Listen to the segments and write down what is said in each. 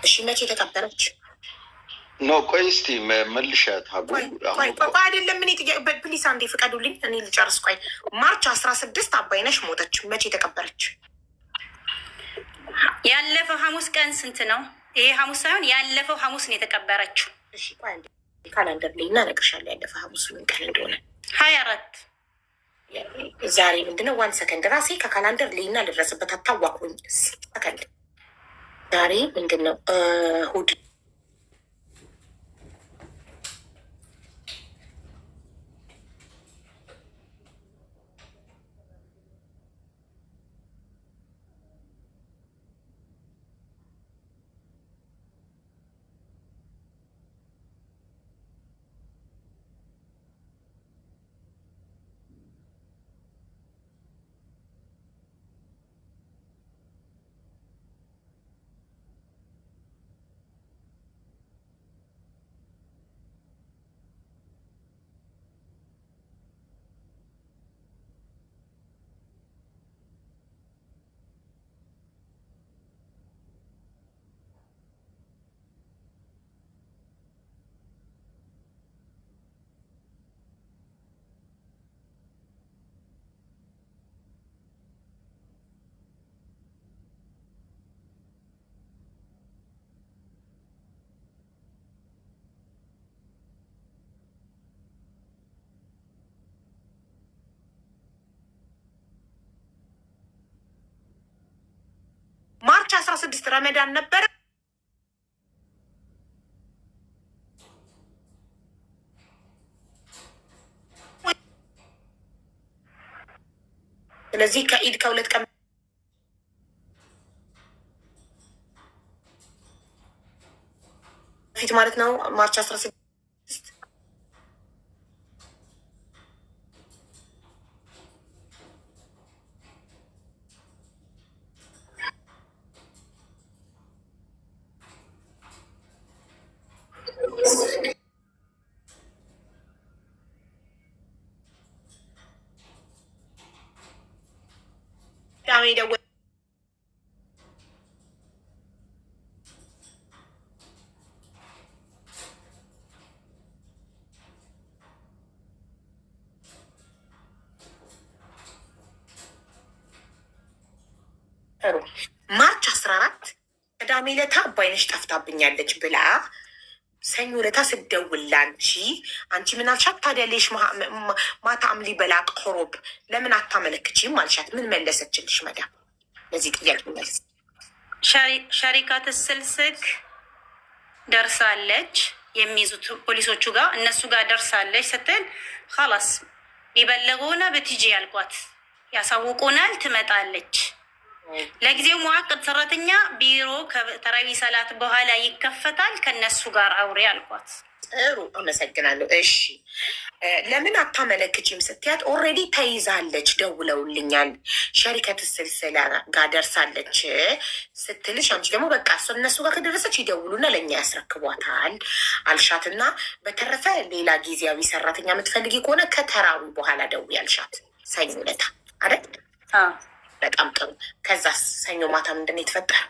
እሺ፣ መቼ ተቀበረች? No፣ ቆይ እስቲ መልሻት ሀቡ። ቆይ ቆይ ቆይ፣ አይደለም፣ እኔ ጥያቄ፣ please አንዴ ፍቀዱልኝ፣ እኔ ልጨርስ። ቆይ፣ March 16 አባይነሽ ሞተች። መቼ ተቀበረች? ያለፈው ሐሙስ ቀን ስንት ነው? ይሄ ሐሙስ ሳይሆን ያለፈው ሐሙስ ነው የተቀበረችው። እሺ፣ ቆይ አንዴ calendar ላይ እና እነግርሻለሁ ያለፈው ሐሙስ ምን ቀን እንደሆነ። 24። ዛሬ ምንድነው? One second፣ ራሴ ከ calendar ላይ እና ልድረስበት፣ አታዋቅሩኝ። ሰከንድ፣ ዛሬ ምንድን ነው? እሑድ። March 16 ረመዳን ነበረ። ስለዚህ ከኢድ ከ2 ቀን በፊት ማለት ነው፣ March 16። ቅዳሜ ደወ ጥሩ፣ March 14 ቅዳሜ ለታ አባይነሽ ጠፍታብኛለች ብላ ሰኞ ለታ ስደውል ላንቺ አንቺ ምን አልሻት? ታዲያ ليش ما تعملي بلاغ هروب ለምን አታመለክቺም አልሻት። ምን መለሰችልሽ መዳም? ለዚህ ጥያቄ መልስ። شركة سلسك ደርሳለች፣ የሚይዙት ፖሊሶቹ ጋር፣ እነሱ ጋር ደርሳለች ስትል خلاص ሊበለጉና بتجي ያልኳት፣ ያሳውቁናል፣ ትመጣለች። ለጊዜው مؤقت ሰራተኛ ቢሮ ከተራዊ ሰላት በኋላ ይከፈታል፣ ከነሱ ጋር አውሪ አልኳት። ጥሩ፣ አመሰግናለሁ። እሺ፣ ለምን አታመለክቺም ስትያት already ተይዛለች፣ ደውለውልኛል፣ شركة سلسلة ጋር ደርሳለች ስትልሽ አንቺ ደግሞ በቃ እሱ እነሱ ጋር ከደረሰች ይደውሉና ለእኛ ያስረክቧታል አልሻትና በተረፈ ሌላ ጊዜያዊ ሰራተኛ የምትፈልጊ ከሆነ ከተራዊ በኋላ ደውዪ አልሻት። ሰኞ ዕለት አይደል? በጣም ጥሩ። ከዛ ሰኞ ማታ ምንድን ነው የተፈጠረው?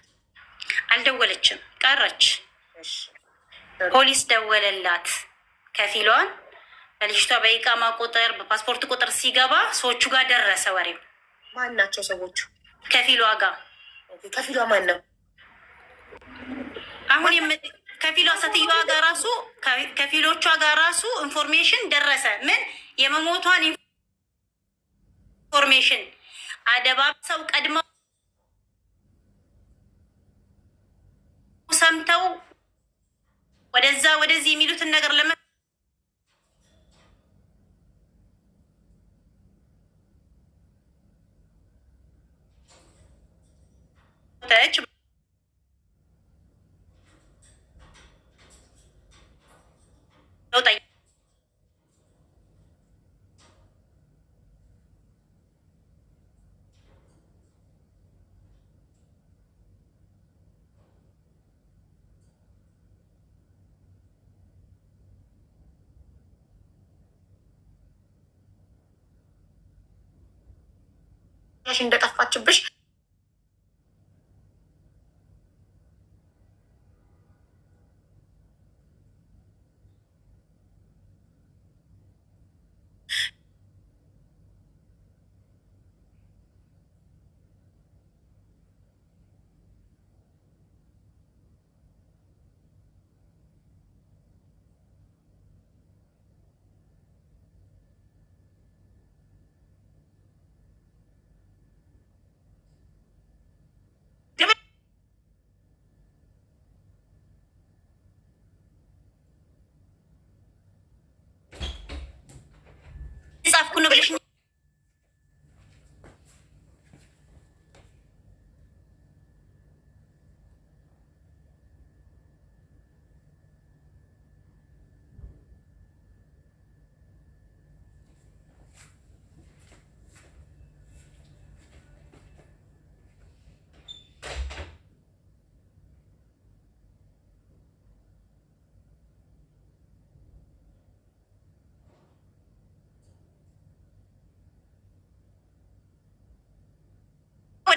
አልደወለችም፣ ቀረች። ፖሊስ ደወለላት ከፊሏን። በልጅቷ በ إقامة ቁጥር በፓስፖርት ቁጥር ሲገባ ሰዎቹ ጋር ደረሰ ወሬው። ማን ናቸው ሰዎቹ? ከፊሏ ጋር። ከፊሏ ማን ነው? አሁን ከፊሏ ሴትዮዋ ጋር ራሱ፣ ከፊሎቿ ጋር ራሱ information ደረሰ። ምን? የመሞቷን information አደባብሰው ቀድመው ሰምተው ወደዛ ወደዚህ የሚሉትን ነገር ለመተች እንደጠፋችብሽ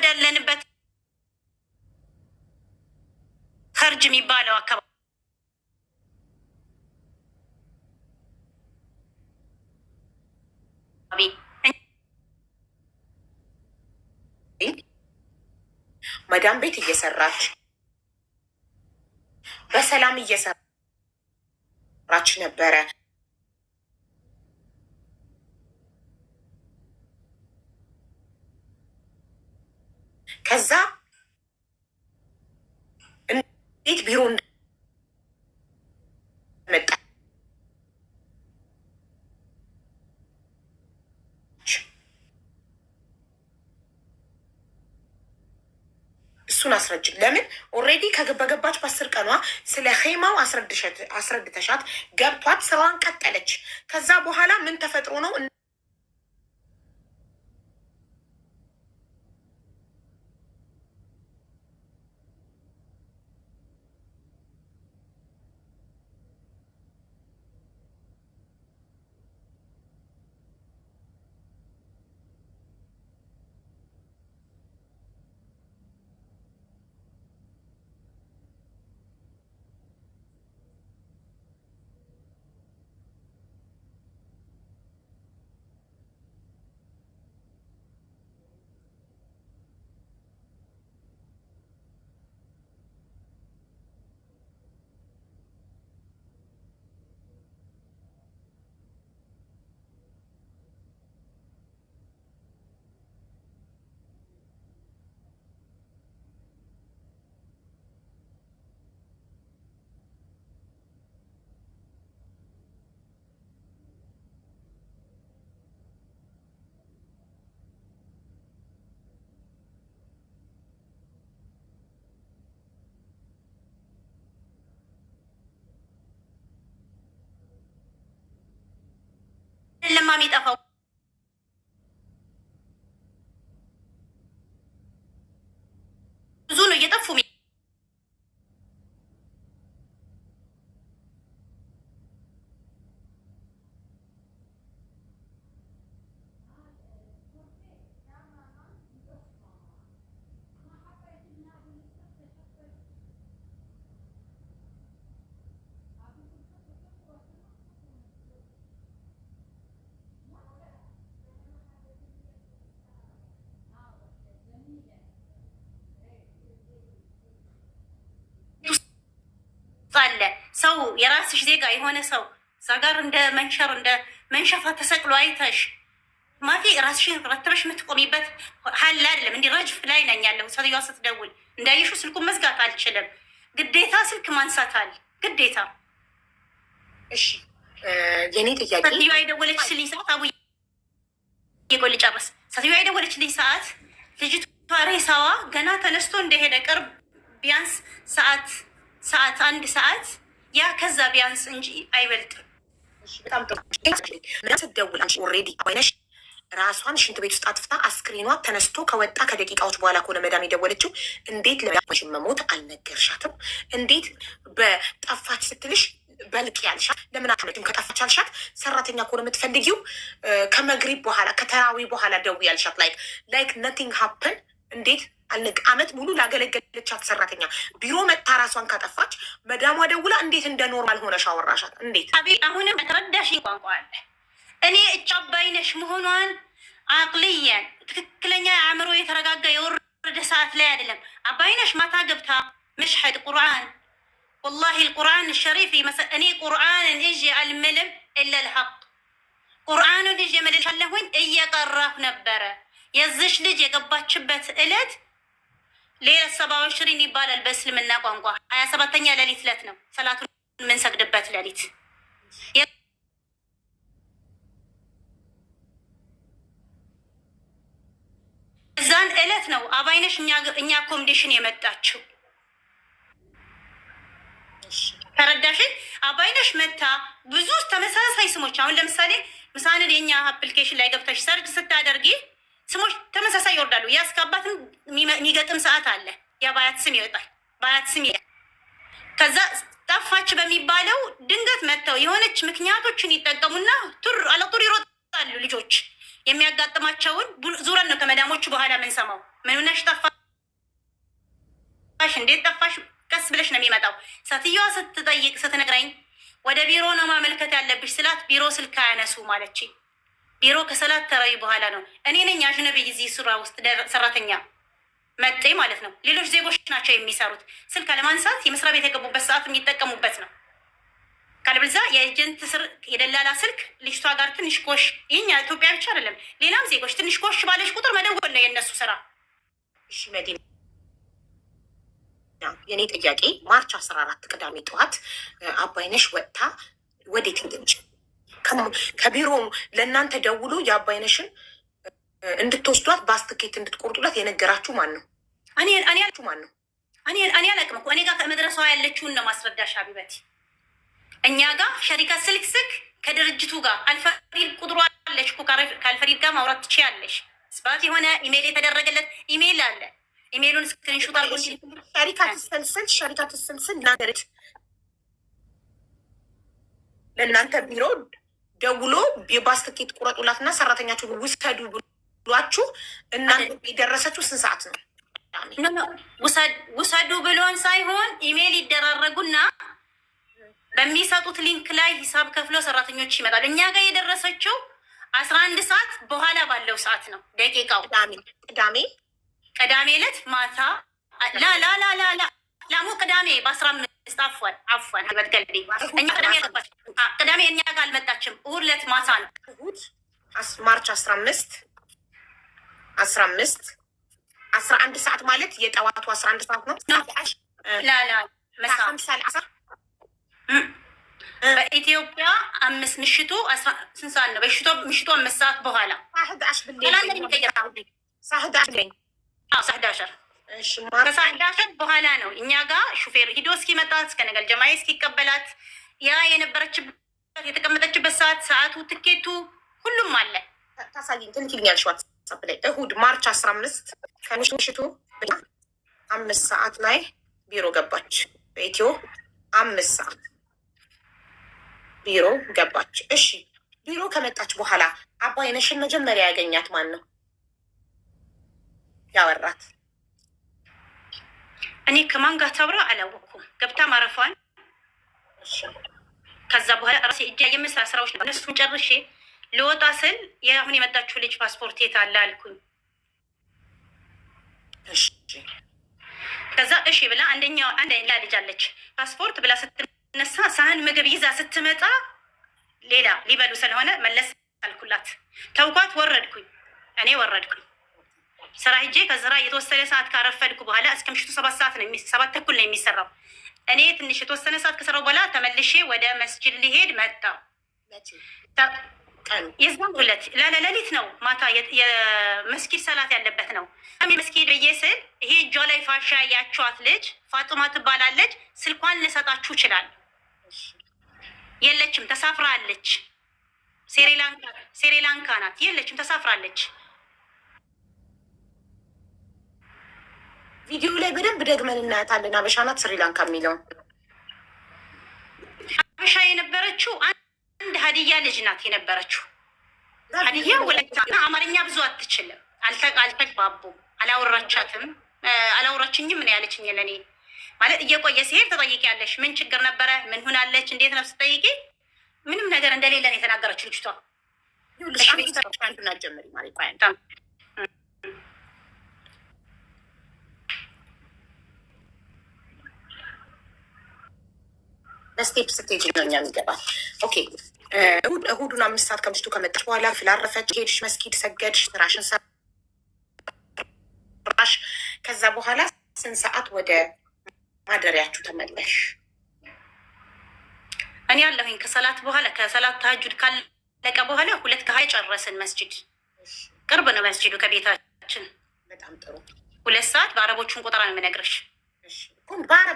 ወዳለንበት ከርጅ የሚባለው አካባቢ መዳም ቤት እየሰራች በሰላም እየሰራች ነበረ። ከዛ እንዴት ቢሮ መጣች? እሱን አስረጅ። ለምን already ከገባች በ10 ቀኗ ስለ ሄማው አስረድተሻት ገብቷት ስራዋን ቀጠለች። ከዛ በኋላ ምን ተፈጥሮ ነው? ለማ የሚጠፋው ብዙ ነው እየጠፉ አለ። ሰው የራስሽ ዜጋ የሆነ ሰው እዛ ጋር እንደ منشور እንደ منشفة ተሰቅሎ አይተሽ مافي ራስሽን ረትበሽ የምትቆሚበት حال አይደለም። እንዲህ رجف ላይ ነኝ ያለሁ። ሴትዮዋ ስትደውል እንዳየሹ ስልኩን መዝጋት አልችልም። ግዴታ ስልክ ማንሳት አለ ግዴታ። እሺ፣ የኔ ጥያቄ ሴትዮዋ የደወለችልኝ ሰዓት፣ አቡዬ ቆይ ልጨርስ። ሴትዮዋ የደወለችልኝ ሰዓት ልጅቷ ሬሳዋ ገና ተነስቶ እንደሄደ ቅርብ ቢያንስ ሰዓት 1 ሰዓት ያ ከዛ ቢያንስ እንጂ አይበልጥም። በጣም ጥሩ። ስትደውል አንቺ already አባይነሽ ራሷን ሽንት ቤት ውስጥ አጥፍታ አስክሬኗ ተነስቶ ከወጣ ከደቂቃዎች በኋላ ከሆነ መዳም የደወለችው፣ እንዴት ለሽ መሞት አልነገርሻትም? እንዴት በጠፋች ስትልሽ በልቅ ያልሻት ለምን አትመጭም? ከጠፋች አልሻት። ሰራተኛ ከሆነ የምትፈልጊው ከመግሪብ በኋላ ከተራዊ በኋላ ደውዪ ያልሻት like nothing happen እንዴት አመት ሙሉ ላገለገለቻት ሰራተኛ ቢሮ መጥታ ራሷን ካጠፋች መዳሟ ደውላ እንዴት እንደ normal ሆነሽ አወራሻት? እንዴት? አቤት፣ አሁንም ተረዳሽኝ ቋንቋ አለ። እኔ እጫ አባይነሽ መሆኗን عقليا ትክክለኛ አእምሮ የተረጋጋ የወረደ ሰዓት ላይ አይደለም። አባይነሽ ማታ ገብታ مشهد ቁርአን፣ والله القرآن الشريف፣ እኔ ቁርአንን እዤ አልምልም إلا الحق። ቁርአኑን እዤ እምልሻለሁኝ እየቀራሁ ነበረ። የዚሽ ልጅ የገባችበት እለት ليلة 27 ይባላል በእስልምና ቋንቋ። 27ኛ ሌሊት ለት ነው ሰላቱን የምንሰግድበት ሌሊት። እዛን እለት ነው አባይነሽ እኛ accommodation የመጣችው። ተረዳሽን? አባይነሽ መታ ብዙ ተመሳሳይ ስሞች፣ አሁን ለምሳሌ ምሳንን የኛ application ላይ ገብተሽ search ስታደርጊ ስሞች ተመሳሳይ ይወርዳሉ። ያስካባትም የሚገጥም ሰዓት አለ። የባያት ስም ይወጣል። ባያት ስም ከዛ ጠፋች በሚባለው ድንገት መጥተው የሆነች ምክንያቶችን ይጠቀሙና ቱር على طول ይሮጣሉ። ልጆች የሚያጋጥማቸውን ዙረን ነው ከመዳሞቹ በኋላ የምንሰማው። ምን ሆነሽ ጠፋሽ? እንዴት ጠፋሽ? ቀስ ብለሽ ነው የሚመጣው። ሴትዮዋ ስትጠይቅ ስትነግረኝ ወደ ቢሮ ነው ማመልከት ያለብሽ ስላት ቢሮ ስልክ አያነሱም አለችኝ። ቢሮ ከሰላት ተራዊ በኋላ ነው። እኔ ነኝ أجنبي እዚህ ስራ ውስጥ ሰራተኛ መጤ ማለት ነው። ሌሎች ዜጎች ናቸው የሚሰሩት። ስልክ አለማንሳት የመስሪያ ቤት የገቡበት ሰዓት የሚጠቀሙበት ነው። ካለበለዚያ የ agent ስር የደላላ ስልክ ልጅቷ ጋር ትንሽ ኮሽ፣ ይህኛ ኢትዮጵያ ብቻ አይደለም ሌላም ዜጎች ትንሽ ኮሽ ባለሽ ቁጥር መደወል ነው የእነሱ ስራ። እሺ መዲና፣ የኔ ጥያቄ March 14 ቅዳሜ ጠዋት አባይነሽ ወጥታ ወዴት ሄደች? ከቢሮ ለእናንተ ደውሎ የአባይነሽን እንድትወስዷት ባስ ትኬት እንድትቆርጡላት የነገራችሁ ማን ነው? እኔ ማን ነው? እኔ አላውቅም እኮ፣ እኔ ጋር ከመድረሷ ያለችውን ነው ማስረዳሽ حبيبتي። እኛ ጋር شركة ስልክ ስልክ ከድርጅቱ ጋር አልፈሪድ ቁጥሩ አለሽ እኮ፣ ከአልፈሪድ ጋር ማውራት ትችያለሽ። ስባት የሆነ ኢሜይል የተደረገለት ኢሜይል አለ። email ኡን screenshot አድርጎ شركة سلسل شركة سلسل ናገረች ለእናንተ ቢሮ ደውሎ የባስ ትኬት ቁረጡላትና ሰራተኛችሁን ውሰዱ ብሏችሁ እናንተ የደረሰችው ስንት ሰዓት ነው? ውሰዱ ብሎን ሳይሆን ኢሜይል ይደራረጉና በሚሰጡት link ላይ ሂሳብ ከፍሎ ሰራተኞች ይመጣሉ። እኛ ጋር የደረሰችው 11 ሰዓት በኋላ ባለው ሰዓት ነው ደቂቃው። ቅዳሜ ቅዳሜ ዕለት ማታ لا لا لا لا لا ላሙ ቅዳሜ በ15፣ عفوا عفوا በትገልቢ እኛ ቅዳሜ ቅዳሜ እኛ ጋር አልመጣችም። እሑድ ዕለት ማታ ነው። እሑድ March 15 15 11 ሰዓት ማለት የጠዋቱ 11 ሰዓት ነው። لا لا በኢትዮጵያ 5 ምሽቱ ስንት ሰዓት ነው? ምሽቱ 5 ሰዓት በኋላ ከ 11 በኋላ ነው እኛ ጋር ሹፌር ሂዶ እስኪመጣ እስከ ነገል ጀማዬ እስኪቀበላት ያ የነበረችበት የተቀመጠችበት ሰዓት ሰዓቱ ትኬቱ ሁሉም አለ። ታሳይኝ ትልኪልኛለሽ ዋትሳፕ ላይ። እሑድ March 15 ከምሽቱ 5 ሰዓት ላይ ቢሮ ገባች። በኢትዮ 5 ሰዓት ቢሮ ገባች። እሺ ቢሮ ከመጣች በኋላ አባይነሽን መጀመሪያ ያገኛት ማን ነው ያወራት? እኔ ከማን ጋር ታውራ አላወቅኩም። ገብታ ማረፏን ከዛ በኋላ ራሴ እጄ የምስራ ስራዎች እነሱን ጨርሼ ልወጣ ስል የአሁን የመጣችው ልጅ ፓስፖርት የት አለ አልኩኝ። ከዛ እሺ ብላ አንደኛው አንድ ሌላ ልጅ አለች ፓስፖርት ብላ ስትነሳ ሳህን ምግብ ይዛ ስትመጣ ሌላ ሊበሉ ስለሆነ መለስ አልኩላት። ተውኳት፣ ወረድኩኝ። እኔ ወረድኩኝ ስራ ሂጄ ከስራ የተወሰነ ሰዓት ካረፈድኩ በኋላ እስከ ምሽቱ 7 ሰዓት ነው፣ 7:30 ነው የሚሰራው። እኔ ትንሽ የተወሰነ ሰዓት ከሰራው በኋላ ተመልሼ ወደ መስጅድ ሊሄድ መጣሁ። የዛን ዕለት ሌሊት ነው ማታ የመስጊድ ሰላት ያለበት ነው። መስጊድ ብዬ ስል ይሄ እጇ ላይ ፋሻ ያቸዋት ልጅ ፋጡማ ትባላለች። ስልኳን ልሰጣችሁ እችላለሁ። የለችም፣ ተሳፍራለች። ሴሪላንካ ናት። የለችም፣ ተሳፍራለች። ቪዲዮ ላይ በደንብ ደግመን እናያታለን። አበሻ ናት ስሪላንካ የሚለውን አበሻ የነበረችው አንድ ሀዲያ ልጅ ናት የነበረችው። ሀዲያ ወላይታ፣ አማርኛ ብዙ አትችልም። አልተግባቡም። አላወራቻትም፣ አላወራችኝም ነው ያለችኝ። ለእኔ ማለት እየቆየ ሲሄድ ትጠይቂያለሽ። ምን ችግር ነበረ? ምን ሆናለች? እንዴት ነው ስትጠይቂ ምንም ነገር እንደሌለ ነው የተናገረችው ልጅቷ። በ step ስትሄጂ ነው እኛ የሚገባል። Okay እሑዱን 5 ሰዓት ከምሽቱ ከመጣች በኋላ ፍላረፈች ሄድሽ፣ መስጊድ ሰገድሽ፣ ስራሽን ሰራሽ። ከዛ በኋላ ስንት ሰዓት ወደ ማደሪያችሁ ተመለሽ? እኔ አለሁኝ ከሰላት በኋላ ከሰላት ተሀጁድ ካለቀ በኋላ 2:20 ጨረስን። መስጂድ ቅርብ ነው መስጂዱ ከቤታችን። በጣም ጥሩ። 2 ሰዓት በአረቦቹን ቆጠራ ነው የምነግርሽ።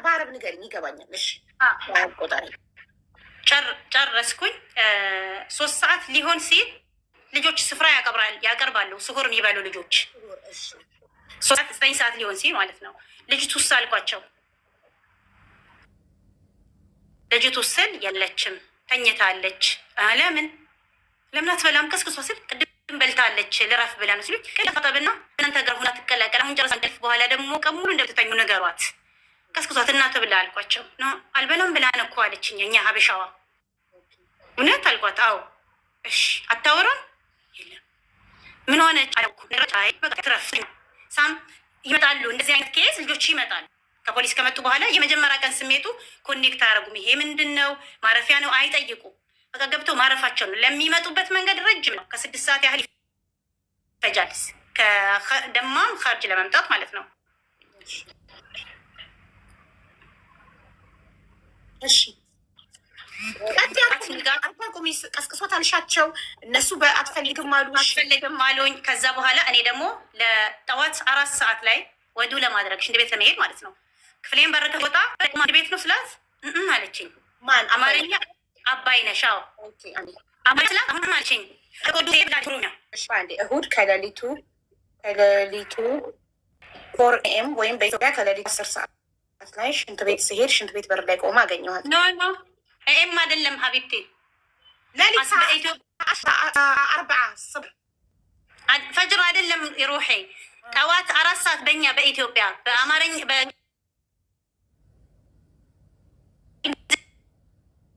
በአረብ ንገሪኝ ይገባኛል። እሺ በአረብ ቆጠራ ጨረስኩኝ። 3 ሰዓት ሊሆን ሲል ልጆች ስፍራ ያቀርባሉ ስሁር የሚበሉ ልጆች 9 ሰዓት ሊሆን ሲል ማለት ነው። ልጅቱ አልኳቸው። ልጅቱ ስል የለችም ተኝታለች። ለምን ለምን አትበላም? ቀስቅሷ ስል ቅድም በልታለች ልረፍ ብላ ነው ሲሉኝ፣ ጠብና እናንተ ጋር ሁና ትቀላቀል። አሁን ጨረሳ እንቅልፍ በኋላ ደግሞ ቀን ሙሉ እንደምትተኙ ንገሯት፣ ቀስቅሷት እና ትብላ አልኳቸው። No አልበላም ብላ ነው እኮ አለችኝ። እኛ ሀበሻዋ እውነት አልኳት። አዎ እሺ፣ አታወራም የለም ምን ሆነች? አይ በቃ ትረፍ። ሳም ይመጣሉ። እንደዚህ አይነት case ልጆች ይመጣሉ። ከፖሊስ ከመጡ በኋላ የመጀመሪያ ቀን ስሜቱ connect አያደርጉም። ይሄ ምንድን ነው ማረፊያ ነው አይጠይቁ። በቃ ገብተው ማረፋቸው ነው። ለሚመጡበት መንገድ ረጅም ነው። ከ6 ሰዓት ያህል ይፈጃል። ከደማም ካርጅ ለመምጣት ማለት ነው። እሺ አታቁሚ፣ ቀስቅሶት አልሻቸው። እነሱ አትፈልግም አሉ። አትፈልግም አሉኝ። ከዛ በኋላ እኔ ደግሞ ለጠዋት 4 ሰዓት ላይ ወዱ ለማድረግ ሽንት ቤት ለመሄድ ማለት ነው። ክፍሌን በር ከወጣ ቤት ነው ስላት አለችኝ። ማን? አማርኛ አባይ ነሽ? አዎ አባይ ስላት አሁን አለችኝ። እሁድ ከሌሊቱ 4 AM ወይም በኢትዮጵያ ከሌሊቱ 10 ሰዓት ላይ ሽንት ቤት ስሄድ ሽንት ቤት በር ላይ ቆማ አገኘኋት። No, no, AM አይደለም حبيبتي። ሌሊት 4 صبح። فجر አይደለም روحي፣ ጠዋት 4 ሰዓት በእኛ በኢትዮጵያ፣ በአማርኛ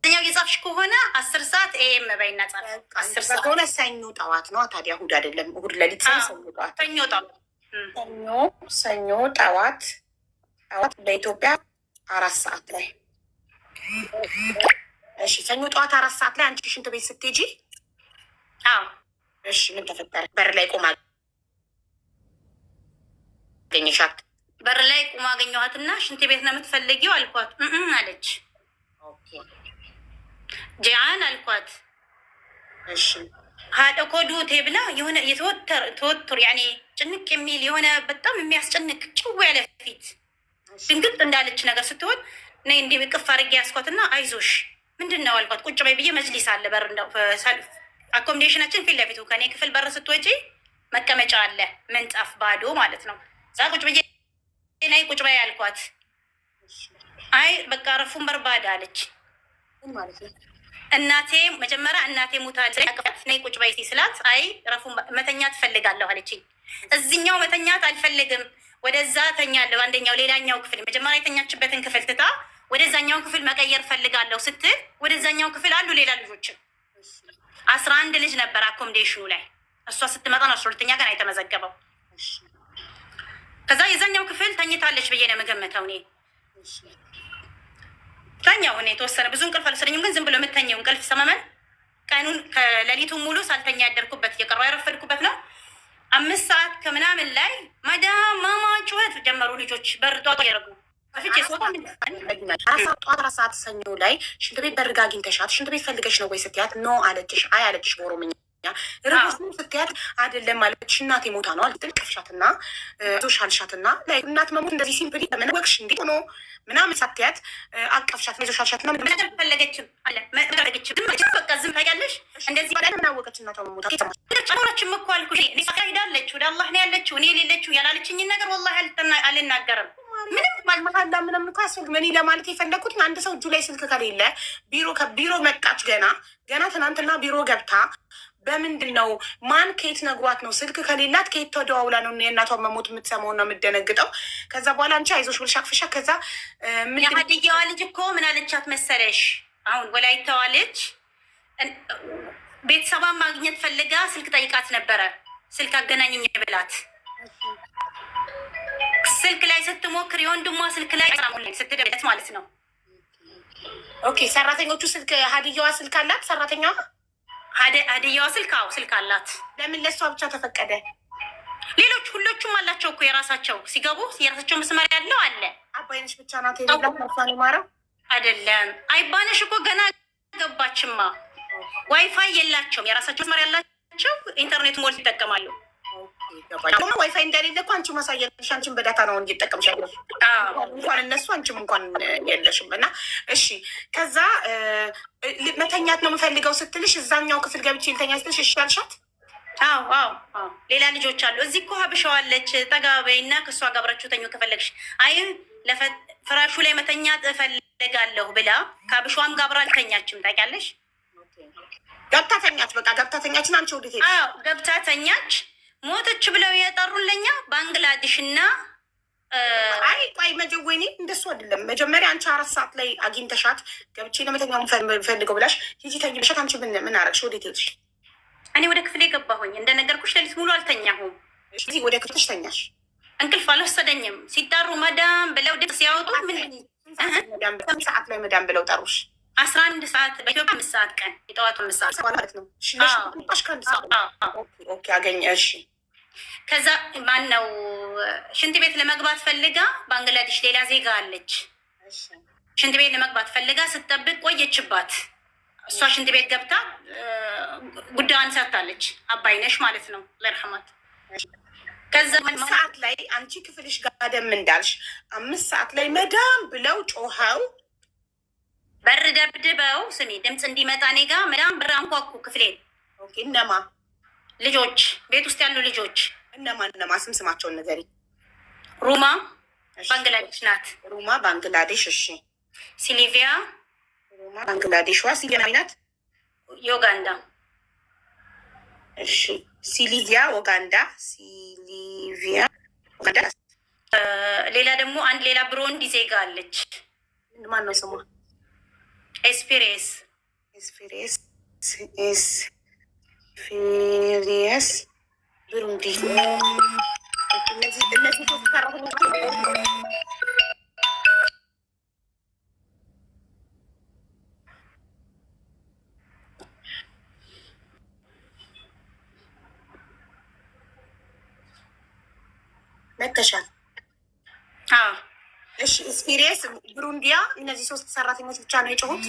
በእንግሊዝኛው እየጻፍሽ ከሆነ 10 ሰዓት AM በይና ጻፍ። 10 ሰዓት ከሆነ ሰኞ ጠዋት ነው ታዲያ፣ እሁድ አይደለም። እሁድ ሌሊት ሰኞ ጠዋት። ሰኞ ጠዋት። ሰኞ ጠዋት በኢትዮጵያ 4 ሰዓት ላይ። እሺ፣ ሰኞ ጠዋት 4 ሰዓት ላይ አንቺ ሽንት ቤት ስትሄጂ፣ አዎ። እሺ፣ ምን ተፈጠረ? በር ላይ ቆማ አገኘሻት? በር ላይ ቁማ አገኘኋትና ሽንት ቤት ነው የምትፈልጊው አልኳት። እም አለች። جيعان አልኳት። እሺ haadha koo duute ብላ የሆነ የተወተር توتر يعني ጭንቅ የሚል የሆነ በጣም የሚያስጨንቅ ጭው ያለ ፊት ድንግጥ እንዳለች ነገር ስትሆን ነይ እንዲህ እቅፍ አድርጌ ያስኳትና አይዞሽ ምንድን ነው አልኳት። ቁጭ በይ ብዬ መጅሊስ አለ በር accommodation ኣችን ፊት ለፊቱ ከኔ ክፍል በር ስትወጪ መቀመጫ አለ፣ ምንጣፍ ባዶ ማለት ነው። እዛ ቁጭ ብዬ ነይ ቁጭ በይ አልኳት። አይ በቃ rafuun barbaada አለች። ማለት ነው። እናቴ መጀመሪያ እናቴ ሙታ ነይ ቁጭ በይ ስላት አይ rafuun መተኛት እፈልጋለሁ አለችኝ። እዚኛው መተኛት አልፈልግም፣ ወደዛ ተኛለሁ። አንደኛው ሌላኛው ክፍል መጀመሪያ የተኛችበትን ክፍል ትታ ወደዛኛው ክፍል መቀየር ፈልጋለሁ ስትል ወደዛኛው ክፍል አሉ ሌላ ልጆችም፣ 11 ልጅ ነበር accommodation ኑ ላይ። እሷ ስትመጣ ነው 12ኛ ቀን የተመዘገበው። ከዛ የዛኛው ክፍል ተኝታለች ብዬ ነው የምገምተው እኔ። ተኛው እኔ የተወሰነ፣ ብዙ እንቅልፍ አልወሰደኝም፣ ግን ዝም ብሎ የምተኘው እንቅልፍ ሰመመን ቀኑን ከሌሊቱ ሙሉ ሳልተኛ ያደርኩበት እየቀረሁ ያረፈድኩበት ነው። 5 ሰዓት ከምናምን ላይ ማዳም ማማ ጩኸት ጀመሩ ልጆች በር ጧጧ ያደረጉ። ጠዋት 4 ሰዓት ሰኞ ላይ ሽንት ቤት በርጋ አግኝተሻት ሽንት ቤት ፈልገሽ ነው ወይ ስትያት no አለችሽ። አይ አለችሽ በኦሮምኛ። ርቦሽ ነው ስትያት አይደለም አለችሽ። እናቴ ሞታ ነው አልትል ቀፍሻትና ዞሽ አልሻትና እናት መሞት እንደዚህ simply ለምን ወቅሽ እንዲ ሆኖ ምናምን ሳትያት አቀፍሻት ዞሽ አልሻትና ነገር ፈለገችም አለ ፈለገችም በቃ ዝም ታያለሽ። እንደዚህ ምን አወቀች እናቷ መሞታ? አኖረችም እኮ አልኩሽ። ሄዳለች፣ ወደ አላህ ነው ያለችው። እኔ የሌለችው ያላለችኝን ነገር والله አልናገርም። ምንም መሀላ ምናምን እኮ አያስፈልግም። እኔ ለማለት የፈለግኩት አንድ ሰው እጁ ላይ ስልክ ከሌለ ቢሮ ከቢሮ መጣች ገና ገና ትናንትና ቢሮ ገብታ በምንድን ነው ማን ከየት ነግሯት ነው? ስልክ ከሌላት ከየት ተደዋውላ ነው የእናቷን መሞት የምትሰማው ነው የምደነግጠው። ከዛ በኋላ አንቺ አይዞሽ ብልሽ አቅፍሻ ከዛ የሀዲያዋ ልጅ እኮ ምን አለቻት መሰለሽ? አሁን ወላይታዋ ልጅ ቤተሰቧን ማግኘት ፈልጋ ስልክ ጠይቃት ነበረ። ስልክ አገናኘኝ ብላት ስልክ ላይ ስትሞክር የወንድሟ ስልክ ላይ ስትደውልለት ማለት ነው። Okay፣ ሰራተኞቹ ስልክ ሀዲያዋ ስልክ አላት ሰራተኛዋ። ሀዲያዋ ስልክ አዎ ስልክ አላት። ለምን ለእሷ ብቻ ተፈቀደ? ሌሎች ሁሎቹም አላቸው እኮ የራሳቸው፣ ሲገቡ የራሳቸው መስመር ያለው አለ። አባይነሽ ብቻ ናት የሌላት ነፍሷን ይማረው። አይደለም፣ አይባነሽ እኮ ገና ገባችማ። ዋይፋይ የላቸውም። የራሳቸው መስመር ያላቸው ኢንተርኔት ሞልት ይጠቀማሉ። ዋይፋይ እንደሌለ እኮ አንቺ ማሳየሽ፣ አንቺን በ data ነው እየጠቀምሽ ያለሽ። እንኳን እነሱ አንቺም እንኳን የለሽም። እና እሺ ከዛ መተኛት ነው የምፈልገው ስትልሽ እዛኛው ክፍል ገብቼ ልተኛ ስትልሽ እሺ አልሻት? አዎ አዎ አዎ። ሌላ ልጆች አሉ እዚህ እኮ ሀብሻዋለች። ጠጋ በይና ከእሷ ጋር አብራችሁ ተኙ ከፈለግሽ። አይ ፍራሹ ላይ መተኛት እፈልጋለሁ ብላ ከሀብሻዋም ጋር አብራ አልተኛችም። ታውቂያለሽ? ገብታ ተኛች። በቃ ገብታ ተኛችን። አንቺ ወዴት ሄድሽ? አዎ ገብታ ተኛች። ሞተች ብለው የጠሩን ለኛ ባንግላዴሽ እና አይ ቆይ ወይኔ እንደሱ አይደለም። መጀመሪያ አንቺ 4 ሰዓት ላይ አግኝተሻት ገብቼ ለመተኛ ፈልገው ብላሽ ሂጂ ተኝ ብለሻት አንቺ ምን አደረግሽ? ወዴት ሄድሽ? እኔ ወደ ክፍሌ ገባሁኝ። እንደነገርኩሽ ሌሊት ሙሉ አልተኛሁም። እዚህ ወደ ክፍልሽ ተኛሽ። እንቅልፍ አልወሰደኝም። ሲጠሩ መዳም ብለው ድምፅ ሲያወጡ ምን ስንት ሰዓት ላይ መዳም ብለው ጠሩሽ? 11 ሰዓት፣ በኢትዮጵያ 5 ሰዓት ቀን፣ የጠዋቱ 5 ሰዓት። ማለት ነው። ከ1 ሰዓት okay፣ አገኘ። እሺ። ከዛ ማን ነው ሽንት ቤት ለመግባት ፈልጋ፣ ባንግላዴሽ ሌላ ዜጋ አለች። ሽንት ቤት ለመግባት ፈልጋ ስትጠብቅ ቆየችባት። እሷ ሽንት ቤት ገብታ ጉዳዩን ሰርታለች። አባይነሽ ማለት ነው ለርሐማት። ከዛ ሰዓት ላይ አንቺ ክፍልሽ ጋደም እንዳልሽ 5 ሰዓት ላይ መዳም ብለው ጮኸው በር ደብድበው፣ ስሚ፣ ድምፅ እንዲመጣ እኔ ጋ መዳም በር አንኳኩ ክፍሌን። Okay፣ እነማ? ልጆች፣ ቤት ውስጥ ያሉ ልጆች። እነማ እነማ? ስም ስማቸውን ንገሪ። ሩማ ባንግላዴሽ ናት። ሩማ ባንግላዴሽ። እሺ። ሲሊቪያ። ሩማ ባንግላዴሽ ዋ ሲሊቪያ ናት። ዩጋንዳ። እሺ፣ ሲሊቪያ ኡጋንዳ። ሲሊቪያ ኡጋንዳ። ሌላ ደግሞ አንድ ሌላ ብሮንዲ ዜጋ አለች። ማን ነው ስሟ? ኤስፒሬስ። ኤስፒሬስ፣ ኤስፒሪየስ ብሩንዲ። እነዚህ ሶስት ሰራተኞች መተሻል። እሺ፣ ኤስፒሪየስ ብሩንዲያ። እነዚህ ሶስት ሰራተኞች ብቻ ነው የጮሁት።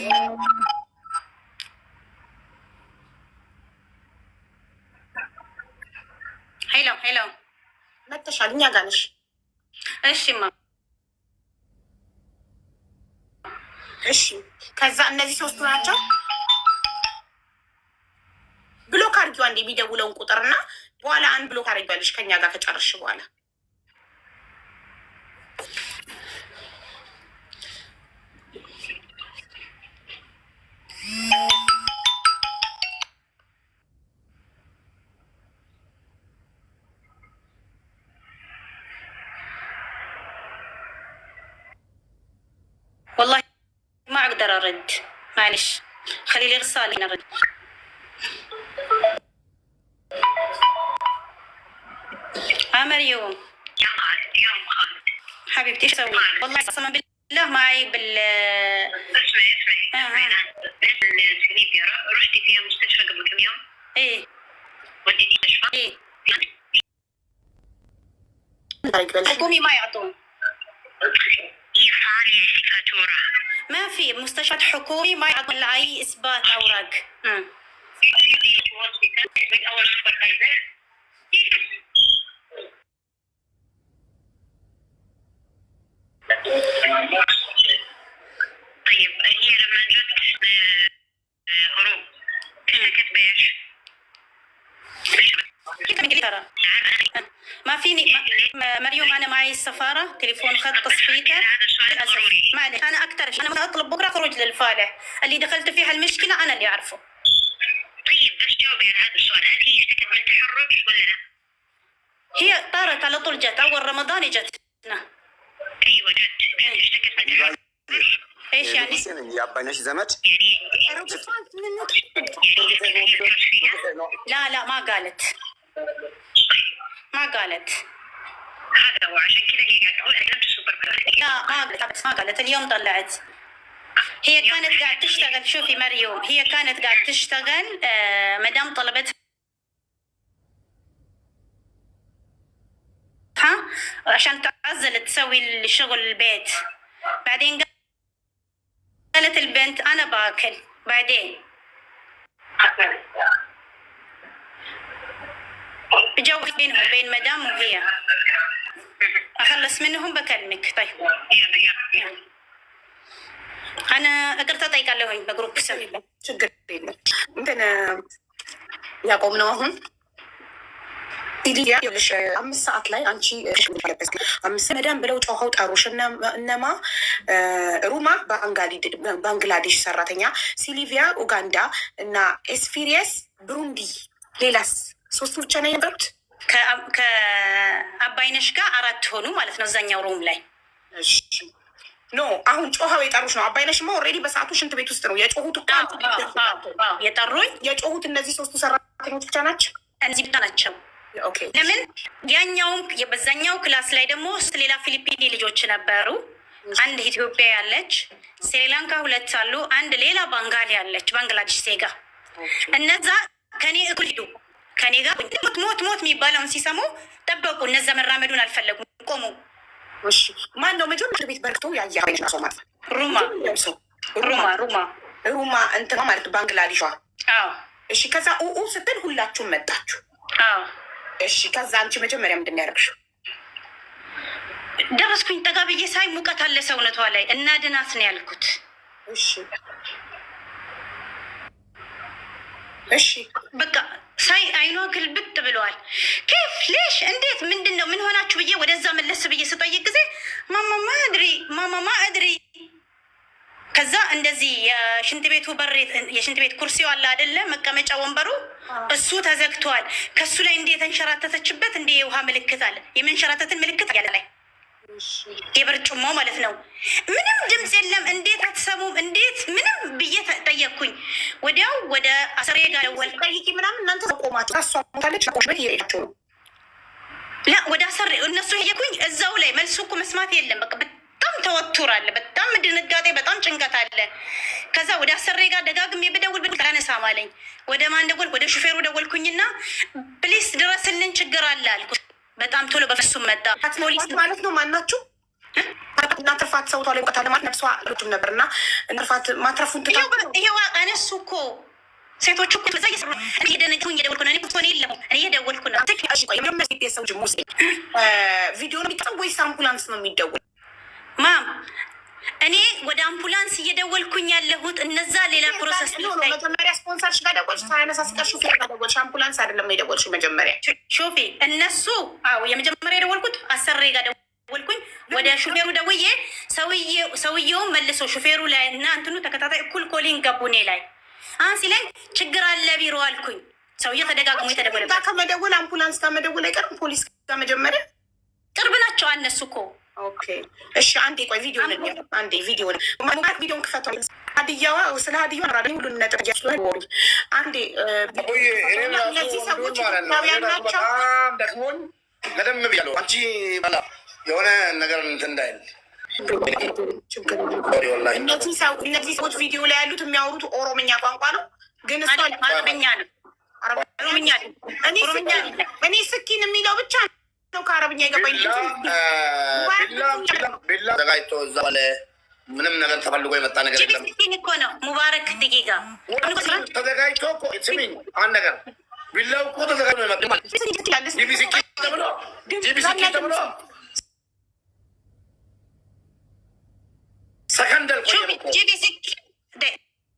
Hello hello። መተሻል፣ እኛ ጋር ነሽ። እሺ ማ እሺ፣ ከዛ እነዚህ ሶስቱ ናቸው። Block አድርጊው አንድ የሚደውለውን ቁጥርና በኋላ አንድ block አድርጊዋለሽ ከኛ ጋር ከጨረስሽ በኋላ። والله ما اقدر ارد، معلش خلي لي رسالة ارد. مريوم حبيبتي، ايش اسوي؟ والله قسما بالله معي بال اسمعي اسمعي. اسمعي، ناس في ليبيا رحتي فيها مستشفى قبل كم يوم؟ ايه. وديتي مستشفى؟ ايه. ታደርጊዋለሽ። حكومي ما يعطون. ايصال فاتوره. ما في مستشفى حكومي، ما يعطون لها اي اثبات اوراق. with our supervisor. طيب هي لما جت هروب اشتكت بايش؟ كيف انجلترا ما فيني مريوم، انا معي السفاره، تليفون خط speaker. هذا السؤال للاسف. ضروري. معلش، انا اكثر انا اطلب بكره خروج للفالح اللي دخلت فيها المشكله، انا اللي اعرفه. طيب بس جاوبي على هذا السؤال، هل هي اشتكت من تحرش ولا لا؟ هي طارت على طول، جت اول رمضان جتنا. ايوه، جت اشتكت من تحرش. ايش يعني؟ ንጉሴ ነኝ የአባይነሽ ዘመድ። يعني يعني في تحرش فيها؟ لا لا، ما قالت، ما قالت. هذا هو، عشان كذا هي قاعده تقول انا السوبر. لا ما قالت، ما قالت. اليوم طلعت، هي كانت قاعد تشتغل. شوفي مريوم، هي كانت قاعد تشتغل، مدام طلبتها عشان تعزل تسوي الشغل البيت، بعدين قالت البنت انا باكل بعدين. جو بينهم، بين مدام وهي. اخلص منهم بكلمك، طيب؟ يلا يلا. انا ይቅርታ ጠይቃለሁኝ በ group ስም። ችግር የለም። እንትን ያቆምነው አሁን ይኸውልሽ 5 ሰዓት ላይ አንቺ 5 መዳም ብለው ጮኸው ጠሩሽ። እነማ? ሩማ ባንግላዴሽ ሰራተኛ፣ ሲሊቪያ ኡጋንዳ እና ኤስፊሪየስ ብሩንዲ። ሌላስ? ሶስቱ ብቻ ነው የነበሩት። ከአባይነሽ ጋር አራት ሆኑ ማለት ነው እዛኛው room ላይ። እሺ፣ no፣ አሁን ጮኸው የጠሩሽ ነው። አባይነሽማ already በሰዓቱ ሽንት ቤት ውስጥ ነው የጮሁት እኮ። አንቺ አዎ፣ የጠሩኝ የጮሁት እነዚህ ሶስቱ ሰራተኞች ብቻ ናቸው። እነዚህ ብቻ ናቸው። Okay። ለምን ያኛውም በዛኛው class ላይ ደግሞ ሌላ ፊሊፒኒ ልጆች ነበሩ። አንድ ኢትዮጵያ ያለች፣ ስሪላንካ ሁለት አሉ፣ አንድ ሌላ ባንጋሊ ያለች፣ ባንግላዴሽ ዜጋ። እነዛ ከኔ እኩል ሄዱ። ከኔ ጋር ሞት ሞት ሞት የሚባለውን ሲሰሙ ጠበቁ። እነዛ መራመዱን አልፈለጉም፣ ቆሙ። እሺ፣ ማን ነው መጀመሪያ ቤት በርክቶ ያየ ሰው ማለት? ሩማ። ሰው ሩማ፣ ሩማ። ሩማ እንትና ማለት ባንግላዴሿ። አዎ። እሺ፣ ከዛ ኡኡ ስትል ሁላችሁም መጣችሁ። አዎ። እሺ፣ ከዛ አንቺ መጀመሪያ ምንድን ነው ያደረግሽው? ደረስኩኝ። ጠጋ ብዬ ሳይ ሙቀት አለ ሰውነቷ ላይ፣ እና ድናት ነው ያልኩት። እሺ። በቃ ሳይ አይኗ ግልብጥ ብለዋል። كيف ليش እንዴት ምንድን ነው ምን ሆናችሁ ብዬ ወደዛ መለስ ብዬ ስጠይቅ ጊዜ ماما ما أدري، ماما ما أدري። ከዛ እንደዚህ የሽንት ቤቱ በር፣ የሽንት ቤት ኩርሲው አለ አይደለ፣ መቀመጫ ወንበሩ፣ እሱ ተዘግቷል። ከሱ ላይ እንዲህ የተንሸራተተችበት እንዲህ የውሃ ምልክት አለ። የመንሸራተትን ምልክት ያለ ላይ የበርጩማው ማለት ነው። ምንም ድምፅ የለም። እንዴት አትሰሙም? እንዴት ምንም ብዬ ጠየቅኩኝ። ወዲያው ወደ አሰሬ ጋር ደወል ጠይቂ ምናምን እናንተ ቆማችሁ እሷ ሞታለች ቤት እየሄዳችሁ ነው። لا፣ ወደ አሰሬ እነሱ ሄድኩኝ። እዛው ላይ መልሱ እኮ መስማት የለም። በቃ በጣም توتر አለ፣ በጣም ድንጋጤ፣ በጣም ጭንቀት አለ። ከዛ ወደ አሰሬ ጋር ደጋግሜ ብደውል ብደውል አላነሳም አለኝ። ወደ ማን ደወልኩ? ወደ ሹፌሩ ደወልኩኝና please ድረስልን ችግር አለ አልኩት። በጣም ቶሎ በፍሱም መጣ ፖሊስ። ማለት ነው ማናችሁ እና ትርፋት ሰውቷ ላይ ሙቀት አለ ማለት ነፍሷ አልወጡም ነበር እና ትርፋት ማትረፉን ትታ ይሄው አነሱ እኮ ሴቶቹ እኮ እዛ እየሰሩ ነው። እኔ እየደነገጥኩኝ እየደወልኩ ነው። እኔ phone የለም፣ እኔ እየደወልኩ ነው። እሺ፣ ቆይ፣ የመጀመሪያ የሰው ልጅ ሙስሊም ቪዲዮ ነው የሚቀረው ወይስ አምቡላንስ ነው የሚደወል? ማም፣ እኔ ወደ አምቡላንስ እየደወልኩኝ ያለሁት እነዛ ሌላ process No፣ መጀመሪያ ስፖንሰርሽ ጋር ደወልሽ፣ ሳያነሳ ሲቀር ሹፌር ጋር ደወልሽ። አምቡላንስ አይደለም የደወልሽው መጀመሪያ። شوفي፣ እነሱ አዎ፣ የመጀመሪያ የደወልኩት አሰሬ ጋር ደወልኩኝ። ወደ ሹፌሩ ደውዬ ሰውየውን መልሶ ሹፌሩ ላይ እና እንትኑ ተከታታይ እኩል calling ገቡ እኔ ላይ። አሁን ሲለኝ ችግር አለ ቢሮ አልኩኝ። ሰውየው ተደጋግሞ የተደወለበት ጋር ከመደወል አምቡላንስ ጋር መደወል አይቀርም፣ ፖሊስ ጋር መጀመሪያ። ቅርብ ናቸው እነሱ እኮ። Okay፣ እሺ፣ አንዴ ቆይ፣ ቪዲዮ አንዴ ቪዲዮ ቪዲዮን ክፈቷ። ሀዲያዋ ስለ ሀዲያዋ ሁሉን ነጥብ እያስለ አንዴ አቦዬ፣ እኔም ራሱ እነዚህ ሰዎች ማለት ነው ኢትዮጵያውያን እኔ ራሱ ናቸው። በጣም ደክሞኝ ገደም ብያለሁ። አንቺ በላ የሆነ ነገር እንትን እንዳይል ችግር የለም። Sorry ወላሂ። እነዚህ ሰዎች ቪዲዮ ላይ ያሉት የሚያወሩት ኦሮምኛ ቋንቋ ነው፣ ግን እሷ አረበኛ ነው። ኦሮምኛ አይደለም። እኔ ኦሮምኛ አይደለም። እኔ سكين የሚለው ብቻ ነው ከአረብኛ የገባኝ። ቢላ ቢላ ቢላ ተዘጋጅቶ እዛ ባለ ምንም ነገር ተፈልጎ የመጣ ነገር جيبي የለም። سكين እኮ ነው ሙባረክ دقيقة። ተዘጋጅቶ እኮ ስሚኝ፣ አንድ ነገር ቢላው እኮ ተዘጋጅቶ ነው የመጣው። جيبي سكين ተብሎ جيبي سكين ተብሎ ሰከንድ አልቆየም እኮ። جيبي سكين،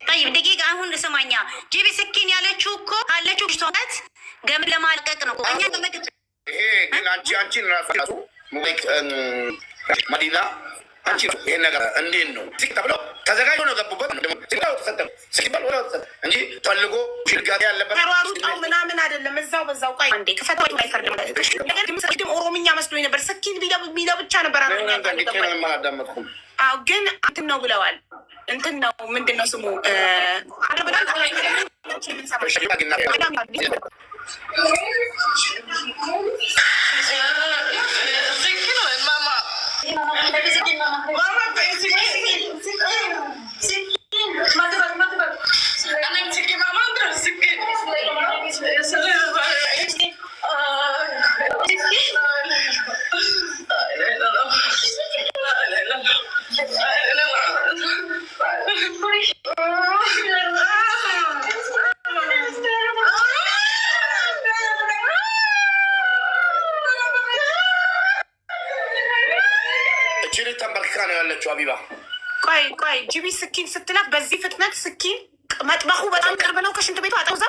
طيب دقيقة አሁን ስማኛ፣ جيبي سكين ያለችው እኮ አለችው ት ገመድ ለማልቀቅ ነው። እኛ ገመድ ይሄ ግን አንቺን ራሱ መዲና አንቺ ይሄን ነገር እንዴት ነው سكين ተብሎ ተዘጋጅቶ ነው የገቡበት። ተሰጠ ሲባል ወዲያው ተሰጠ እንጂ ፈልጎ ሽልጋት ያለበት ተሯሩጠው ምናምን አይደለም። እዛው በዛው ቆይ አንዴ ክፈተው። አይፈርድም። ነገር ግን ኦሮምኛ መስሎኝ ነበር። سكين ቢለው ብቻ ነበር አረብኛ ምንም አላዳመጥኩም። አዎ፣ ግን እንትን ነው ብለዋል። እንትን ነው፣ ምንድን ነው ስሙ? አረብናል። سكين وين ماما؟ ماما سكين سكين ما تبغى ما تبغى انا سكين ماما اضرب سكين سكين. لا لا لا لا لا እቺ ልጅ ተንበርክካ ነው ያለችው አቢባ። ቆይ ቆይ፣ جيبي سكين ስትላት በዚህ ፍጥነት سكين مطبخ ኡ በጣም ቅርብ ነው ከሽንት ቤቱ አጠውዛ